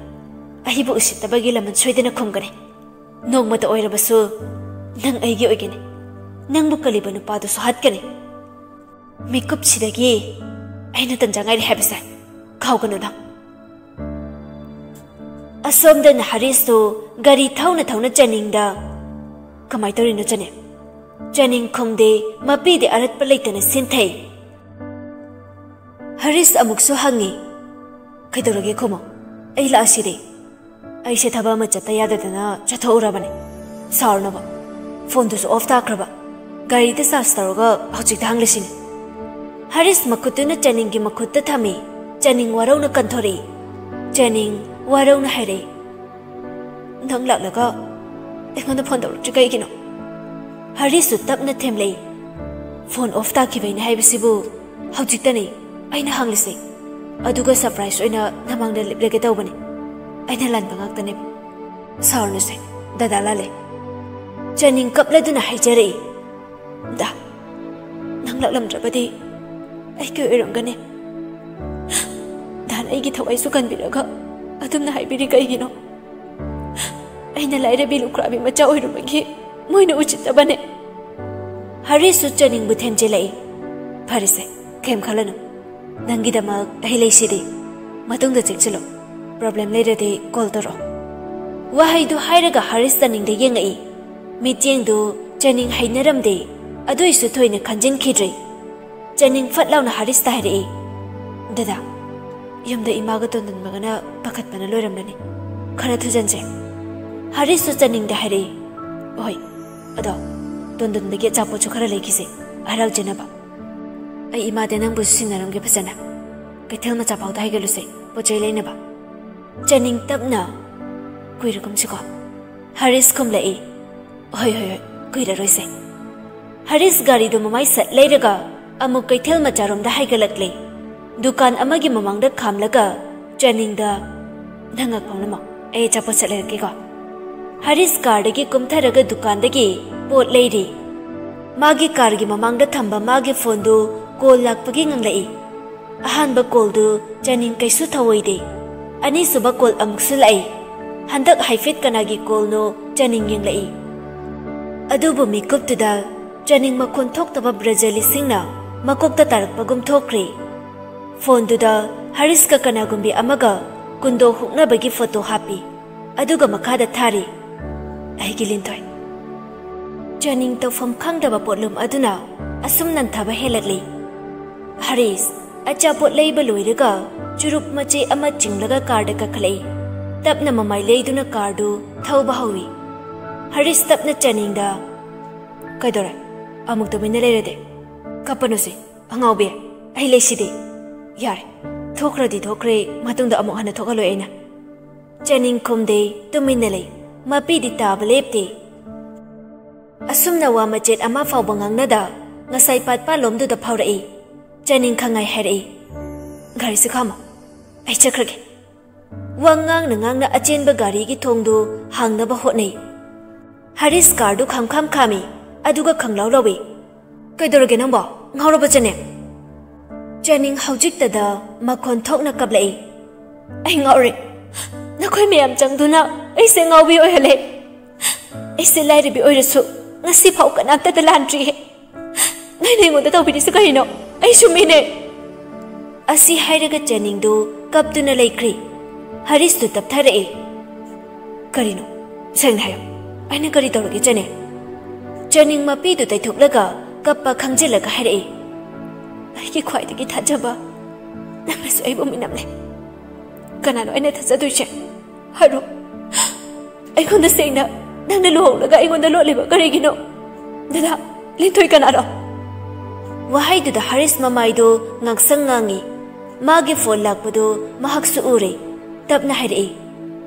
ꯑꯩꯕꯨ ꯎꯁꯤꯠꯇꯕꯒꯤ ꯂꯃꯟ ꯁꯣꯏꯗꯅ ꯈꯨꯝꯒꯅꯤ꯫ ꯅꯣꯡꯃꯇ ꯑꯣꯏꯔꯕꯁꯨ ꯅꯪ ꯑꯩꯒꯤ ꯑꯣꯏꯒꯅꯤ꯫ ꯅꯪꯕꯨ ꯀꯜꯂꯤꯕ ꯅꯨꯄꯥꯗꯨꯁꯨ ꯍꯥꯠꯀꯅꯤ꯫ ꯃꯤꯀꯨꯞꯁꯤꯗꯒꯤ ꯑꯩꯅ ꯇꯟꯖꯥ ꯉꯥꯏꯔꯤ ꯍꯥꯏꯕꯁꯦ ꯀꯥꯎꯒꯅꯨ ꯅꯪ꯫" ꯑꯁꯣꯝꯗꯅ ꯍꯔꯤꯁꯇꯨ ꯒꯥꯔꯤ ꯊꯧꯅ ꯊꯧꯅ ꯆꯅꯤꯡꯗ, "ꯀꯃꯥꯏ ꯇꯧꯔꯤꯅꯣ ꯆꯅꯤꯡ?" ꯆꯅꯤꯡ ꯈꯨꯝꯗꯦ, ꯃꯄꯤꯗꯤ ꯑꯔꯠꯄ ꯂꯩꯇꯅ ꯁꯤꯟꯊꯩ꯫ ꯍꯔꯤꯁ ꯑꯃꯨꯛꯁꯨ ꯍꯪꯉꯤ, "ꯀꯩꯗꯧꯔꯒꯦ ꯈꯨꯃꯣ? ꯑꯩ ꯂꯥꯛꯑꯁꯤꯗꯤ꯫ ꯑꯩꯁꯦ ꯊꯕꯛ ꯑꯃ ꯆꯠꯇ ꯌꯥꯗꯗꯅ ꯆꯠꯊꯣꯛꯎꯔꯕꯅꯦ꯫ ꯁꯥꯎꯔꯅꯕ꯫ ꯐꯣꯟꯗꯨꯁꯨ ꯑꯣꯐ ꯇꯥꯈ꯭ꯔꯕ꯫ ꯒꯥꯔꯤꯗ ꯆꯥꯔꯖ ꯇꯧꯔꯒ ꯍꯧꯖꯤꯛꯇ ꯍꯪꯂꯤꯁꯤꯅꯤ꯫" ꯍꯔꯤꯁ ꯃꯈꯨꯠꯇꯨꯅ ꯆꯅꯤꯡꯒꯤ ꯃꯈꯨꯠꯇ ꯊꯝꯃꯤ꯫ ꯆꯅꯤꯡ ꯋꯥꯔꯧꯅ ꯀꯟꯊꯣꯔꯛꯏ꯫ ꯆꯅꯤꯡ ꯋꯥꯔꯧꯅ ꯍꯥꯏꯔꯛꯏ, "ꯅꯪ ꯂꯥꯛꯂꯒ ꯑꯩꯉꯣꯟꯗ ꯐꯣꯟ ꯇꯧꯔꯛꯇ꯭ꯔꯤ ꯀꯩꯒꯤꯅꯣ?" ꯍꯔꯤꯁꯁꯨ ꯇꯞꯅ ꯊꯦꯝꯂꯛꯏ꯫ "ꯐꯣꯟ ꯑꯣꯐ ꯇꯥꯈꯤꯕꯩꯅꯦ ꯍꯥꯏꯕꯁꯤꯕꯨ ꯍꯧꯖꯤꯛꯇꯅꯤ ꯑꯩꯅ ꯍꯪꯂꯤꯁꯦ꯫ ꯑꯗꯨꯒ ꯁꯔꯄ꯭ꯔꯥꯏꯖ ꯑꯣꯏꯅ ꯅꯃꯥꯡꯗ ꯂꯦꯞꯂꯒꯦ ꯇꯧꯕꯅꯦ꯫ ꯑꯩꯅ ꯂꯥꯟꯕ ꯉꯥꯛꯇꯅꯦꯕ꯫ ꯁꯥꯎꯔꯅꯨꯁꯦ, ꯗꯗꯥ ꯂꯥꯜꯂꯦ꯫" ꯆꯅꯤꯡ ꯀꯞꯂꯗꯨꯅ ꯍꯥꯏꯖꯔꯛꯏ, "ꯗꯥ, ꯅꯪ ꯂꯥꯛꯂꯝꯗ꯭ꯔꯕꯗꯤ ꯑꯩꯒꯤ ꯑꯣꯏꯔꯝꯒꯅꯤ꯫ ꯗꯥꯅ ꯑꯩꯒꯤ ꯊꯋꯥꯏꯁꯨ ꯀꯟꯕꯤꯔꯒ ꯑꯗꯨꯝꯅ ꯍꯥꯏꯕꯤꯔꯤ ꯀꯩꯒꯤꯅꯣ? ꯑꯩꯅ ꯂꯥꯏꯔꯕꯤ ꯂꯨꯈ꯭ꯔꯥꯕꯤ ꯃꯆꯥ ꯑꯣꯏꯔꯨꯕꯒꯤ ꯃꯣꯏꯅ ꯎꯁꯤꯠꯇꯕꯅꯦ꯫" ꯍꯔꯤꯁꯁꯨ ꯆꯅꯤꯡꯕꯨ ꯊꯦꯝꯖꯤꯜꯂꯛꯏ꯫ "ꯐꯔꯦꯁꯦ, ꯀꯩꯝ ꯈꯜꯂꯅꯨ꯫ ꯅꯪꯒꯤꯗꯃꯛ ꯑꯩ ꯂꯩꯁꯤꯗꯤ꯫ ꯃꯇꯨꯡꯗ ꯆꯦꯛꯁꯤꯜꯂꯣ꯫ ꯄ꯭ꯔꯣꯕ꯭ꯂꯦꯝ ꯂꯩꯔꯗꯤ ꯀꯣꯜ ꯇꯧꯔꯛꯑꯣ꯫" ꯋꯥꯍꯩꯗꯨ ꯍꯥꯏꯔꯒ ꯍꯔꯤꯁ ꯆꯅꯤꯡꯗ ꯌꯦꯡꯉꯛꯏ꯫ ꯃꯤꯠꯌꯦꯡꯗꯨ ꯆꯅꯤꯡ ꯍꯩꯅꯔꯝꯗꯦ꯫ ꯑꯗꯨꯏꯁꯨ ꯊꯣꯏꯅ ꯈꯟꯖꯤꯟꯈꯤꯗ꯭ꯔꯦ꯫ ꯆꯅꯤꯡ ꯐꯠ ꯂꯥꯎꯅ ꯍꯔꯤꯁꯇ ꯍꯥꯏꯔꯛꯏ, "ꯗꯗꯥ, ꯌꯨꯝꯗ ꯏꯃꯥꯒ ꯇꯣꯟꯗꯟꯕꯒꯅ ꯄꯥꯈꯠꯄꯅ ꯂꯣꯏꯔꯝꯂꯅꯤ꯫ ꯈꯔ ꯊꯨꯖꯟꯁꯦ꯫" ꯍꯔꯤꯁꯁꯨ ꯆꯅꯤꯡꯗ ꯍꯥꯏꯔꯛꯏ, "ꯍꯣꯏ, ꯑꯗꯣ ꯇꯣꯟꯗꯟꯕꯒꯤ ꯑꯆꯥꯄꯣꯠꯁꯨ ꯈꯔ ꯂꯩꯈꯤꯁꯦ, ꯍꯔꯥꯎꯖꯅꯕ꯫ ꯑꯩ ꯏꯃꯥꯗ ꯅꯪꯕꯨꯁꯨ ꯁꯤꯟꯅꯔꯝꯒꯦ ꯐꯖꯅ꯫ ꯀꯩꯊꯦꯜ ꯃꯆꯥ ꯐꯥꯎꯗ ꯍꯥꯏꯒꯠꯂꯨꯁꯦ, ꯄꯣꯠ ꯆꯩ ꯂꯩꯅꯕ꯫" ꯆꯅꯤꯡ ꯇꯞꯅ, "ꯀꯨꯏꯔꯒꯨꯝꯁꯤꯀꯣ꯫" ꯍꯔꯤꯁ ꯈꯨꯝꯂꯛꯏ, "ꯍꯣꯏ, ꯍꯣꯏ, ꯍꯣꯏ, ꯀꯨꯏꯔꯔꯣꯏꯁꯦ꯫" ꯍꯔꯤꯁ ꯒꯥꯔꯤꯗꯨ ꯃꯃꯥꯏ ꯁꯠ ꯂꯩꯔꯒ ꯑꯃꯨꯛ ꯀꯩꯊꯦꯜ ꯃꯆꯥꯔꯣꯝꯗ ꯍꯥꯏꯒꯠꯂꯛꯂꯦ꯫ ꯗꯨꯀꯥꯟ ꯑꯃꯒꯤ ꯃꯃꯥꯡꯗ ꯈꯥꯝꯂꯒ ꯆꯅꯤꯡꯗ, "ꯅꯪ ꯉꯥꯛ ꯐꯝꯂꯝꯃꯣ, ꯑꯩ ꯑꯆꯥꯄꯣꯠ ꯁꯠ ꯂꯩꯔꯛꯀꯦꯀꯣ꯫" ꯍꯔꯤꯁ ꯀꯥꯔꯗꯒꯤ ꯀꯨꯝꯊꯔꯒ ꯗꯨꯀꯥꯟꯗꯒꯤ ꯄꯣꯠ ꯂꯩꯔꯤ꯫ ꯃꯥꯒꯤ ꯀꯥꯔꯒꯤ ꯃꯃꯥꯡꯗ ꯊꯝꯕ ꯃꯥꯒꯤ ꯐꯣꯟꯗꯨ ꯀꯣꯜ ꯂꯥꯛꯄꯒꯤ ꯉꯪꯂꯛꯏ꯫ ꯑꯍꯥꯟꯕ ꯀꯣꯜꯗꯨ ꯆꯅꯤꯡ ꯀꯩꯁꯨ ꯊꯧꯑꯣꯏꯗꯦ꯫ ꯑꯅꯤꯁꯨꯕ ꯀꯣꯜ ꯑꯃꯨꯛꯁꯨ ꯂꯥꯛꯏ꯫ ꯍꯟꯗꯛ ꯍꯥꯏꯐꯦꯠ ꯀꯅꯥꯒꯤ ꯀꯣꯜꯅꯣ ꯆꯅꯤꯡ ꯌꯦꯡꯂꯛꯏ꯫ ꯑꯗꯨꯕꯨ ꯃꯤꯀꯨꯞꯇꯨꯗ ꯆꯅꯤꯡ ꯃꯈꯣꯟ ꯊꯣꯛꯇꯕ ꯕ꯭ꯔꯖꯂꯤꯁꯤꯡꯅ ꯃꯀꯣꯛꯇ ꯇꯥꯔꯛꯄꯒꯨꯝ ꯊꯣꯛꯈ꯭ꯔꯦ꯫ ꯐꯣꯟꯗꯨꯗ ꯍꯔꯤꯁꯀ ꯀꯅꯥꯒꯨꯝꯕꯤ ꯑꯃꯒ ꯀꯨꯟꯗꯣ ꯍꯨꯛꯅꯕꯒꯤ ꯐꯣꯇꯣ ꯍꯥꯞꯄꯤ꯫ ꯑꯗꯨꯒ ꯃꯈꯥꯗ ꯊꯥꯔꯤ, "ꯑꯩꯒꯤ ꯂꯤꯟꯊꯣꯏ꯫" ꯆꯅꯤꯡ ꯇꯧꯐꯝ ꯈꯪꯗꯕ ꯄꯣꯠꯂꯨꯝ ꯑꯗꯨꯅ ꯑꯁꯨꯝ ꯅꯟꯊꯕ ꯍꯦꯜꯂꯛꯂꯤ꯫ "ꯍꯔꯤꯁ, ꯑꯆꯥꯄꯣꯠ ꯂꯩꯕ ꯂꯣꯏꯔꯒ ꯆꯨꯔꯨꯞ ꯃꯆꯦ ꯑꯃ ꯆꯤꯡꯂꯒ ꯀꯥꯔꯗ ꯀꯥꯈꯠꯂꯛꯏ꯫ ꯇꯞꯅ ꯃꯃꯥꯏ ꯂꯩꯗꯨꯅ ꯀꯥꯔꯗꯨ ꯊꯧꯕ ꯍꯧꯏ꯫ ꯍꯔꯤꯁ ꯇꯞꯅ ꯆꯥꯅꯤꯡꯗ, "ꯀꯩꯗꯧꯔꯦ? ꯑꯃꯨꯛ ꯇꯨꯃꯤꯟꯅ ꯂꯩꯔꯗꯤ? ꯀꯞꯄꯅꯨꯁꯦ, ꯑꯉꯥꯎꯕꯤ, ꯑꯩ ꯂꯩꯁꯤꯗꯤ꯫ ꯌꯥꯔꯦ, ꯊꯣꯛꯈ꯭ꯔꯗꯤ ꯊꯣꯛꯈ꯭ꯔꯦ, ꯃꯇꯨꯡꯗ ꯑꯃꯨꯛ ꯍꯟꯅ ꯊꯣꯛꯍꯜꯂꯣꯏ ꯑꯩꯅ꯫" ꯆꯥꯅꯤꯡ ꯈꯨꯝꯗꯦ, ꯇꯨꯃꯤꯟꯅ ꯂꯩ꯫ ꯃꯄꯤꯗꯤ ꯇꯥꯕ ꯂꯦꯞꯇꯦ꯫ ꯑꯁꯨꯝꯅ ꯋꯥ ꯃꯆꯦꯠ ꯑꯃ ꯐꯥꯎꯕ ꯉꯥꯡꯅꯗ ꯉꯁꯥꯏ ꯄꯥꯠꯄꯥꯂꯣꯝꯗꯨꯗ ꯐꯥꯎꯔꯛꯏ꯫ ꯆꯥꯅꯤꯡ ꯈꯪꯉꯥꯏ ꯍꯥꯏꯔꯛꯏ, "ꯒꯥꯔꯤꯁꯦ ꯈꯥꯝꯃꯣ, ꯑꯩ ꯆꯠꯈ꯭ꯔꯒꯦ꯫" ꯋꯥ ꯉꯥꯡꯅ ꯉꯥꯡꯅ ꯑꯆꯦꯟꯕ ꯒꯥꯔꯤꯒꯤ ꯊꯣꯡꯗꯨ ꯍꯥꯡꯅꯕ ꯍꯣꯠꯅꯩ꯫ ꯍꯔꯤꯁ ꯀꯥꯔꯗꯨ ꯈꯝꯈꯝ ꯈꯥꯝꯃꯤ, ꯑꯗꯨꯒ ꯈꯪꯂꯥꯎ ꯂꯥꯎꯏ, "ꯀꯩꯗꯧꯔꯒꯦ ꯅꯪꯕꯣ? ꯉꯥꯎꯔꯕ ꯆꯥꯅꯤꯡ?" ꯆꯥꯅꯤꯡ ꯍꯧꯖꯤꯛꯇꯗ ꯃꯈꯣꯟ ꯊꯣꯛꯅ ꯀꯞꯂꯛꯏ, "ꯑꯩ ꯉꯥꯎꯔꯦ꯫ ꯅꯈꯣꯏ ꯃꯌꯥꯝ ꯆꯪꯗꯨꯅ ꯑꯩꯁꯦ ꯉꯥꯎꯕꯤ ꯑꯣꯏꯍꯜꯂꯦ꯫ ꯑꯩꯁꯦ ꯂꯥꯏꯔꯕꯤ ꯑꯣꯏꯔꯁꯨ ꯉꯁꯤ ꯐꯥꯎ ꯀꯅꯥꯝꯇꯗ ꯂꯥꯟꯗ꯭ꯔꯤꯌꯦ꯫ ꯅꯣꯏꯅ ꯑꯩꯉꯣꯟꯗ ꯇꯧꯕꯤꯔꯤꯁꯦ ꯀꯔꯤꯅꯣ? ꯑꯩꯁꯨ ꯃꯤꯅꯦ꯫" ꯑꯁꯤ ꯍꯥꯏꯔꯒ ꯆꯥꯅꯤꯡꯗꯨ ꯀꯞꯇꯨꯅ ꯂꯩꯈ꯭ꯔꯦ꯫ ꯍꯔꯤꯁꯇꯨ ꯇꯞꯊꯔꯛꯏ꯫ "ꯀꯔꯤꯅꯣ? ꯁꯦꯡꯅ ꯍꯥꯏꯌꯨ꯫ ꯑꯩꯅ ꯀꯔꯤ ꯇꯧꯔꯒꯦ, ꯆꯥꯅꯤꯡ?" ꯆꯥꯅꯤꯡ ꯃꯄꯤꯗꯨ ꯇꯩꯊꯣꯛꯂꯒ ꯀꯞꯄ ꯈꯪꯖꯤꯜꯂꯒ ꯍꯥꯏꯔꯛꯏ, "ꯑꯩꯒꯤ ꯈ꯭ꯋꯥꯏꯗꯒꯤ ꯊꯥꯖꯕ ꯅꯪꯅꯁꯨ ꯑꯩꯕꯨ ꯃꯤꯅꯝꯂꯦ꯫ ꯀꯅꯥꯅꯣ ꯑꯩꯅ ꯊꯥꯖꯗꯣꯏꯁꯦ? ꯍꯥꯏꯔꯣ꯫ ꯑꯩꯉꯣꯟꯗ ꯁꯦꯡꯅ ꯅꯪꯅ ꯂꯨꯍꯣꯡꯂꯒ ꯑꯩꯉꯣꯟꯗ ꯂꯣꯠꯂꯤꯕ ꯀꯔꯤꯒꯤꯅꯣ? ꯗꯗꯥ, ꯂꯤꯟꯊꯣꯏ ꯀꯅꯥꯅꯣ?" ꯋꯥꯍꯩꯗꯨꯗ ꯍꯔꯤꯁ ꯃꯃꯥꯏꯗꯨ ꯉꯥꯡꯁꯪ ꯉꯥꯡꯉꯤ꯫ ꯃꯥꯒꯤ ꯐꯣꯟ ꯂꯥꯛꯄꯗꯨ ꯃꯍꯥꯛꯁꯨ ꯎꯔꯦ꯫ ꯇꯞꯅ ꯍꯥꯏꯔꯛꯏ,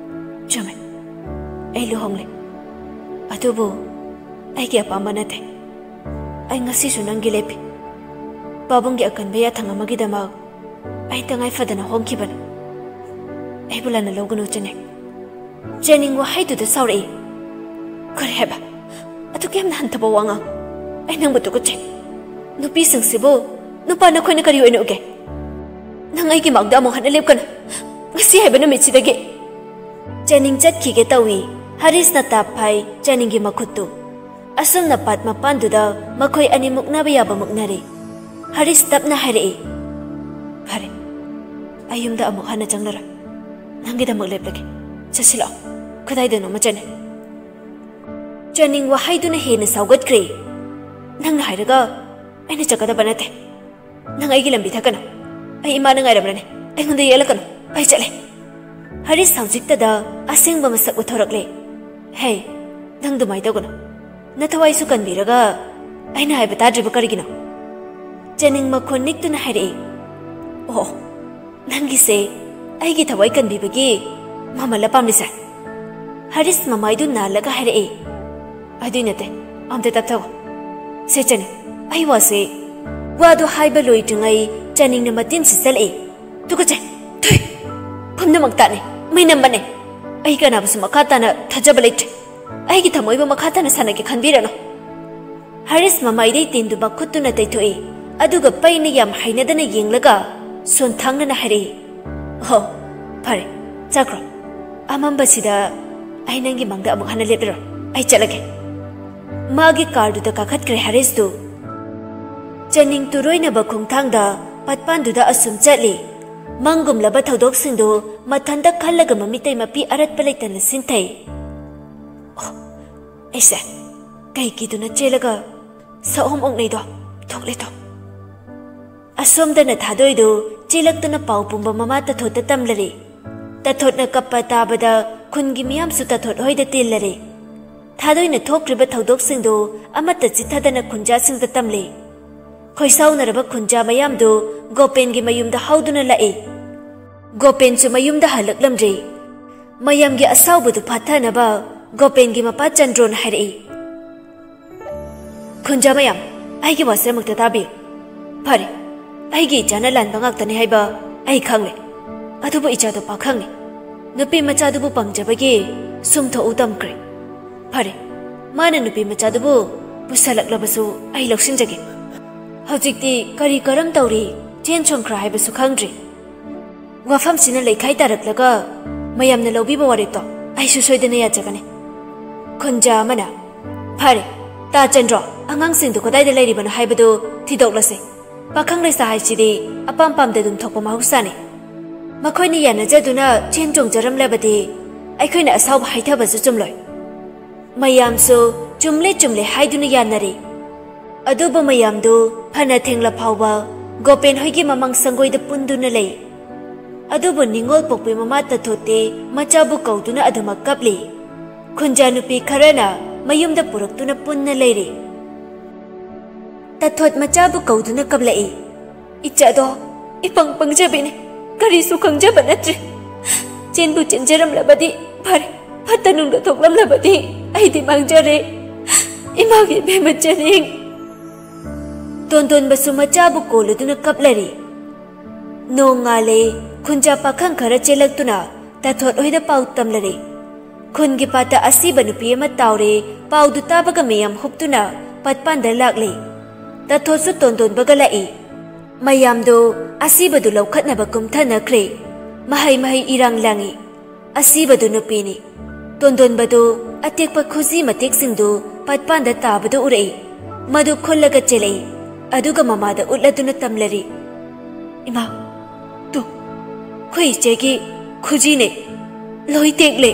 "ꯆꯨꯝꯃꯦ, ꯑꯩ ꯂꯨꯍꯣꯡꯂꯦ꯫ ꯑꯗꯨꯕꯨ ꯑꯩꯒꯤ ꯑꯄꯥꯝꯕ ꯅꯠꯇꯦ꯫ ꯑꯩ ꯉꯁꯤꯁꯨ ꯅꯪꯒꯤ ꯂꯦꯞꯄꯤ꯫ ꯄꯥꯕꯨꯡꯒꯤ ꯑꯀꯟꯕ ꯌꯥꯊꯪ ꯑꯃꯒꯤꯗꯃꯛ ꯑꯩ ꯇꯉꯥꯏ ꯐꯗꯅ ꯍꯣꯡꯈꯤꯕꯅꯤ꯫ ꯑꯩꯕꯨ ꯂꯥꯟꯅ ꯂꯧꯒꯅꯨ, ꯆꯥꯅꯤꯡ꯫" ꯆꯥꯅꯤꯡ ꯋꯥꯍꯩꯗꯨꯗ ꯁꯥꯎꯔꯛꯏ꯫ "ꯀꯔꯤ ꯍꯥꯏꯕ? ꯑꯗꯨꯛ ꯌꯥꯝꯅ ꯍꯟꯊꯕ ꯋꯥꯉꯥꯡ? ꯑꯩ ꯅꯪꯕꯨ ꯇꯨꯀꯠꯆꯩ꯫ ꯅꯨꯄꯤꯁꯤꯡꯁꯤꯕꯨ ꯅꯨꯄꯥ ꯅꯈꯣꯏꯅ ꯀꯔꯤ ꯑꯣꯏꯅ ꯎꯒꯦ? ꯅꯪ ꯑꯩꯒꯤ ꯃꯥꯡꯗ ꯑꯃꯨꯛ ꯍꯟꯅ ꯂꯦꯞꯀꯅꯨ꯫ ꯉꯁꯤ ꯍꯥꯏꯕ ꯅꯨꯃꯤꯠꯁꯤꯗꯒꯤ꯫" ꯆꯥꯅꯤꯡ ꯆꯠꯈꯤꯒꯦ ꯇꯧꯏ꯫ ꯍꯔꯤꯁꯅ ꯇꯥꯞ ꯐꯥꯏ ꯆꯥꯅꯤꯡꯒꯤ ꯃꯈꯨꯠꯇꯨ꯫ ꯑꯁꯨꯝꯅ ꯄꯥꯠ ꯃꯄꯥꯟꯗꯨꯗ ꯃꯈꯣꯏ ꯑꯅꯤ ꯃꯨꯛꯅꯕ ꯌꯥꯕ ꯃꯨꯛꯅꯔꯦ꯫ ꯍꯔꯤꯁ ꯇꯞꯅ ꯍꯥꯏꯔꯛꯏ, "ꯐꯔꯦ, ꯑꯩ ꯌꯨꯝꯗ ꯑꯃꯨꯛ ꯍꯟꯅ ꯆꯪꯂꯔꯣꯏ꯫ ꯅꯪꯒꯤꯗꯃꯛ ꯂꯦꯞꯂꯒꯦ꯫ ꯆꯠꯁꯤꯜꯂꯛꯑꯣ, ꯀꯗꯥꯏꯗꯅꯣ ꯑꯃ ꯆꯠꯅꯤ꯫" ꯆꯥꯅꯤꯡ ꯋꯥꯍꯩꯗꯨꯅ ꯍꯦꯟꯅ ꯁꯥꯎꯒꯠꯈ꯭ꯔꯦ꯫ "ꯅꯪꯅ ꯍꯥꯏꯔꯒ ꯑꯩꯅ ꯆꯠꯀꯗꯕ ꯅꯠꯇꯦ꯫ ꯅꯪ ꯑꯩꯒꯤ ꯂꯝꯕꯤ ꯊꯠꯀꯅꯨ꯫ ꯑꯩ ꯏꯃꯥꯅ ꯉꯥꯏꯔꯝꯂꯅꯤ꯫ ꯑꯩꯉꯣꯟꯗ ꯌꯦꯠꯂꯛꯀꯅꯨ꯫ ꯑꯩ ꯆꯠꯂꯦ꯫ ꯍꯔꯤꯁ ꯍꯧꯖꯤꯛꯇꯗ ꯑꯁꯦꯡꯕ ꯃꯁꯛ ꯎꯊꯣꯔꯛꯂꯦ꯫ ꯍꯦ, ꯅꯪ ꯑꯗꯨꯃꯥꯏꯅ ꯇꯧꯒꯅꯨ꯫ ꯅꯊꯋꯥꯏꯁꯨ ꯀꯟꯕꯤꯔꯒ ꯑꯩꯅ ꯍꯥꯏꯕ ꯇꯥꯗ꯭ꯔꯤꯕ ꯀꯔꯤꯒꯤꯅꯣ? ꯆꯦꯅꯤꯡ ꯃꯈꯣꯟ ꯅꯤꯛꯇꯨꯅ ꯍꯥꯏꯔꯛꯏ꯫ ꯑꯣ, ꯅꯪꯒꯤꯁꯦ ꯑꯩꯒꯤ ꯊꯋꯥꯏ ꯀꯟꯕꯤꯕꯒꯤ ꯃꯃꯜꯂ ꯄꯥꯝꯂꯤꯁꯦ? ꯍꯔꯤꯁ ꯃꯃꯥꯏꯗꯨ ꯅꯥꯜꯂꯒ ꯍꯥꯏꯔꯛꯏ꯫ ꯑꯗꯨꯏ ꯅꯠꯇꯦ, ꯑꯝꯇ ꯇꯞꯊꯧ꯫ ꯁꯦ ꯆꯦꯅꯤꯡ, ꯑꯩ ꯋꯥꯁꯦ, ꯋꯥꯗꯨ ꯍꯥꯏꯕ ꯂꯣꯏꯗ꯭ꯔꯤꯉꯩ ꯆꯦꯅꯤꯡꯅ ꯃꯇꯤꯟ ꯁꯤꯠꯆꯜꯂꯛꯏ꯫ ꯇꯨꯀꯠꯆꯩ! ꯊꯨꯏ! ꯄꯨꯝꯅꯃꯛ ꯇꯥꯠꯅꯤ꯫ ꯃꯩ ꯅꯝꯕꯅꯦ꯫ ꯑꯩ ꯀꯅꯥꯕꯨꯁꯨ ꯃꯈꯥ ꯇꯥꯅ ꯊꯥꯖꯕ ꯂꯩꯇ꯭ꯔꯦ꯫ ꯑꯩꯒꯤ ꯊꯃꯣꯏꯕꯨ ꯃꯈꯥ ꯇꯥꯅ ꯁꯥꯟꯅꯒꯦ ꯈꯟꯕꯤꯔꯅꯨ꯫ ꯍꯔꯤꯁ ꯃꯃꯥꯏꯗꯩ ꯇꯤꯟꯗꯨ ꯃꯈꯨꯠꯇꯨꯅ ꯇꯩꯊꯣꯛꯏ, ꯑꯗꯨꯒ ꯄꯩꯅ ꯌꯥꯝ ꯍꯩꯅꯗꯅ ꯌꯦꯡꯂꯒ ꯁꯣꯟꯊꯥꯡꯅꯅ ꯍꯥꯏꯔꯛꯏ, "ꯍꯣ, ꯐꯔꯦ, ꯆꯠꯈ꯭ꯔꯣ꯫ ꯑꯃꯝꯕꯁꯤꯗ ꯑꯩ ꯅꯪꯒꯤ ꯃꯥꯡꯗ ꯑꯃꯨꯛ ꯍꯟꯅ ꯂꯦꯞꯂꯔꯣꯏ꯫ ꯑꯩ ꯆꯠꯂꯒꯦ꯫" ꯃꯥꯒꯤ ꯀꯥꯔꯗꯨꯗ ꯀꯥꯈꯠꯈ꯭ꯔꯦ ꯍꯔꯤꯁꯇꯨ꯫ ꯆꯦꯅꯤꯡ ꯇꯨꯔꯣꯏꯅꯕ ꯈꯣꯡꯊꯥꯡꯗ ꯄꯠꯄꯥꯟꯗꯨꯗ ꯑꯁꯨꯝ ꯆꯠꯂꯤ꯫ ꯃꯪꯒꯨꯝꯂꯕ ꯊꯧꯗꯣꯛꯁꯤꯡꯗꯨ ꯃꯊꯟꯇ ꯈꯜꯂꯒ ꯃꯃꯤꯇꯩ ꯃꯄꯤ ꯑꯔꯠꯄ ꯂꯩꯇꯅ ꯁꯤꯟꯊꯩ꯫ ꯑꯣ, ꯑꯩꯁꯦ ꯀꯩ ꯀꯤꯗꯨꯅ ꯆꯦꯜꯂꯒ ꯁꯑꯣꯝ ꯑꯣꯛꯅꯩꯗꯣ? ꯊꯣꯛꯂꯦꯗꯣ꯫ ꯑꯁꯣꯝꯗꯅ ꯊꯥꯗꯣꯏꯗꯨ ꯆꯦꯜꯂꯛꯇꯨꯅ ꯄꯥꯎ ꯄꯨꯝꯕ ꯃꯃꯥ ꯇꯥꯊꯣꯠꯇ ꯇꯝꯂꯔꯦ꯫ ꯇꯥꯊꯣꯠꯅ ꯀꯞꯄ ꯇꯥꯕꯗ ꯈꯨꯟꯒꯤ ꯃꯤꯌꯥꯝꯁꯨ ꯇꯥꯊꯣꯠ ꯍꯣꯏꯗ ꯇꯤꯜꯂꯔꯦ꯫ ꯊꯥꯗꯣꯏꯅ ꯊꯣꯛꯈ꯭ꯔꯤꯕ ꯊꯧꯗꯣꯛꯁꯤꯡꯗꯨ ꯑꯃꯠꯇ ꯆꯤꯠꯊꯗꯅ ꯈꯨꯟꯖꯥꯁꯤꯡꯗ ꯇꯝꯂꯦ꯫ ꯈꯣꯏꯁꯥꯎꯅꯔꯕ ꯈꯨꯟꯖꯥ ꯃꯌꯥꯝꯗꯨ ꯒꯣꯄꯦꯟꯒꯤ ꯃꯌꯨꯝꯗ ꯍꯧꯗꯨꯅ ꯂꯥꯛꯏ꯫ ꯒꯣꯄꯦꯟꯁꯨ ꯃꯌꯨꯝꯗ ꯍꯜꯂꯛꯂꯝꯗ꯭ꯔꯦ꯫ ꯃꯌꯥꯝꯒꯤ ꯑꯁꯥꯎꯕꯗꯨ ꯐꯥꯊꯅꯕ ꯒꯣꯄꯦꯟꯒꯤ ꯃꯄꯥ ꯆꯟꯗ꯭ꯔꯣꯅ ꯍꯥꯏꯔꯛꯏ, "ꯈꯨꯟꯖꯥ ꯃꯌꯥꯝ, ꯑꯩꯒꯤ ꯋꯥꯁꯦ ꯑꯃꯨꯛꯇ ꯇꯥꯕꯤꯌꯨ꯫ ꯐꯔꯦ, ꯑꯩꯒꯤ ꯏꯆꯥꯅ ꯂꯥꯟꯕ ꯉꯥꯛꯇꯅꯤ ꯍꯥꯏꯕ ꯑꯩ ꯈꯪꯂꯦ꯫ ꯑꯗꯨꯕꯨ ꯏꯆꯥꯗꯨ ꯄꯥꯈꯪꯅꯤ꯫ ꯅꯨꯄꯤ ꯃꯆꯥꯗꯨꯕꯨ ꯄꯪꯖꯕꯒꯤ ꯁꯨꯝ ꯊꯣꯛꯎ ꯇꯝꯈ꯭ꯔꯦ꯫ ꯐꯔꯦ, ꯃꯥꯅ ꯅꯨꯄꯤ ꯃꯆꯥꯗꯨꯕꯨ ꯄꯨꯁꯜꯂꯛꯂꯕꯁꯨ ꯑꯩ ꯂꯧꯁꯤꯟꯖꯒꯦ꯫ ꯍꯧꯖꯤꯛꯇꯤ ꯀꯔꯤ ꯀꯔꯝ ꯇꯧꯔꯤ, ꯆꯦꯟ ꯆꯣꯡꯈ꯭ꯔ ꯍꯥꯏꯕꯁꯨ ꯈꯪꯗ꯭ꯔꯤ꯫ ꯋꯥꯐꯝꯁꯤꯅ ꯂꯩꯈꯥꯏ ꯇꯥꯔꯛꯂꯒ ꯃꯌꯥꯝꯅ ꯂꯧꯕꯤꯕ ꯋꯥꯔꯦꯞꯇꯣ ꯑꯩꯁꯨ ꯁꯣꯏꯗꯅ ꯌꯥꯖꯒꯅꯤ꯫" ꯈꯨꯟꯖꯥ ꯑꯃꯅ, "ꯐꯔꯦ, ꯇꯥ ꯆꯟꯗ꯭ꯔꯣ, ꯑꯉꯥꯡꯁꯤꯡꯗꯨ ꯀꯗꯥꯏꯗ ꯂꯩꯔꯤꯕꯅꯣ ꯍꯥꯏꯕꯗꯨ ꯊꯤꯗꯣꯛꯂꯁꯤ꯫ ꯄꯥꯈꯪ ꯂꯩꯁꯥ ꯍꯥꯏꯁꯤꯗꯤ ꯑꯄꯥꯝ ꯄꯥꯝꯗ ꯑꯗꯨꯝ ꯊꯣꯛꯄ ꯃꯍꯧꯁꯥꯅꯤ꯫ ꯃꯈꯣꯏꯅ ꯌꯥꯅꯖꯗꯨꯅ ꯆꯦꯟ ꯆꯣꯡꯖꯔꯝꯂꯕꯗꯤ ꯑꯩꯈꯣꯏꯅ ꯑꯁꯥꯎꯕ ꯍꯥꯏꯊꯕꯁꯨ ꯆꯨꯝꯂꯣꯏ꯫" ꯃꯌꯥꯝꯁꯨ ꯆꯨꯝꯂꯦ ꯆꯨꯝꯂꯦ ꯍꯥꯏꯗꯨꯅ ꯌꯥꯅꯔꯦ꯫ ꯑꯗꯨꯕꯨ ꯃꯌꯥꯝꯗꯨ ꯐꯅ ꯊꯦꯡꯂ ꯐꯥꯎꯕ ꯒꯣꯄꯦꯟ ꯍꯣꯏꯒꯤ ꯃꯃꯥꯡ ꯁꯪꯒꯣꯏꯗ ꯄꯨꯟꯗꯨꯅ ꯂꯩ꯫ ꯑꯗꯨꯕꯨ ꯅꯤꯡꯉꯣꯜ ꯄꯣꯛꯄꯤ ꯃꯃꯥ ꯇꯥꯊꯣꯠꯇꯤ ꯃꯆꯥꯕꯨ ꯀꯧꯗꯨꯅ ꯑꯗꯨꯃꯛ ꯀꯞꯂꯤ꯫ ꯈꯨꯟꯖꯥ ꯅꯨꯄꯤ ꯈꯔꯅ ꯃꯌꯨꯝꯗ ꯄꯨꯔꯛꯇꯨꯅ ꯄꯨꯟꯅ ꯂꯩꯔꯤ꯫ ꯇꯥꯊꯣꯠ ꯃꯆꯥꯕꯨ ꯀꯧꯗꯨꯅ ꯀꯞꯂꯛꯏ꯫ "ꯏꯆꯥꯗꯣ ꯏꯄꯪ ꯄꯪꯖꯕꯤꯅꯤ, ꯀꯔꯤꯁꯨ ꯈꯪꯖꯕ ꯅꯠꯇ꯭ꯔꯦ꯫ ꯆꯦꯟꯕꯨ ꯆꯦꯟꯖꯔꯝꯂꯕꯗꯤ ꯐꯔꯦ, ꯐꯠꯇ ꯅꯨꯡꯗ ꯊꯣꯛꯂꯝꯂꯕꯗꯤ ꯑꯩꯗꯤ ꯃꯥꯡꯖꯔꯦ꯫ ꯏꯃꯥꯒꯤ ꯏꯕꯦꯝꯃ ꯆꯦꯅꯤꯡ!" ꯇꯣꯟꯗꯣꯟꯕꯁꯨ ꯃꯆꯥꯕꯨ ꯀꯣꯜꯂꯗꯨꯅ ꯀꯞꯂꯔꯤ꯫ ꯅꯣꯡ ꯉꯥꯜꯂꯦ꯫ ꯈꯨꯟꯖꯥ ꯄꯥꯈꯪ ꯈꯔ ꯆꯦꯜꯂꯛꯇꯨꯅ ꯇꯥꯊꯣꯠ ꯍꯣꯏꯗ ꯄꯥꯎ ꯇꯝꯂꯔꯦ꯫ ꯈꯨꯟꯒꯤ ꯄꯥꯠꯇ ꯑꯁꯤꯕ ꯅꯨꯄꯤ ꯑꯃ ꯇꯥꯎꯔꯦ꯫ ꯄꯥꯎꯗꯨ ꯇꯥꯕꯒ ꯃꯌꯥꯝ ꯍꯨꯞꯇꯨꯅ ꯄꯥꯠꯄꯥꯟꯗ ꯂꯥꯛꯂꯦ꯫ ꯇꯥꯊꯣꯠꯁꯨ ꯇꯣꯟꯗꯣꯟꯕꯒ ꯂꯥꯛꯏ꯫ ꯃꯌꯥꯝꯗꯨ ꯑꯁꯤꯕꯗꯨ ꯂꯧꯈꯠꯅꯕ ꯀꯨꯝꯊꯅꯈ꯭ꯔꯦ꯫ ꯃꯍꯩ ꯃꯍꯩ ꯏꯔꯥꯡ ꯂꯥꯡꯏ꯫ ꯑꯁꯤꯕꯗꯨ ꯅꯨꯄꯤꯅꯤ꯫ ꯇꯣꯟꯗꯣꯟꯕꯗꯨ ꯑꯇꯦꯛꯄ ꯈꯨꯖꯤ ꯃꯇꯦꯛꯁꯤꯡꯗꯨ ꯄꯥꯠꯄꯥꯟꯗ ꯇꯥꯕꯗꯨ ꯎꯔꯛꯏ꯫ ꯃꯗꯨ ꯈꯨꯜꯂꯒ ꯆꯦꯜꯂꯛꯏ꯫ ꯑꯗꯨꯒ ꯃꯃꯥꯗ ꯎꯠꯂꯗꯨꯅ ꯇꯝꯂꯔꯤ꯫ "ꯏꯃꯥ, ꯇꯨ, ꯑꯩꯈꯣꯏ ꯏꯆꯦꯒꯤ ꯈꯨꯖꯤꯅꯦ꯫ ꯂꯣꯏ ꯇꯦꯛꯂꯦ꯫"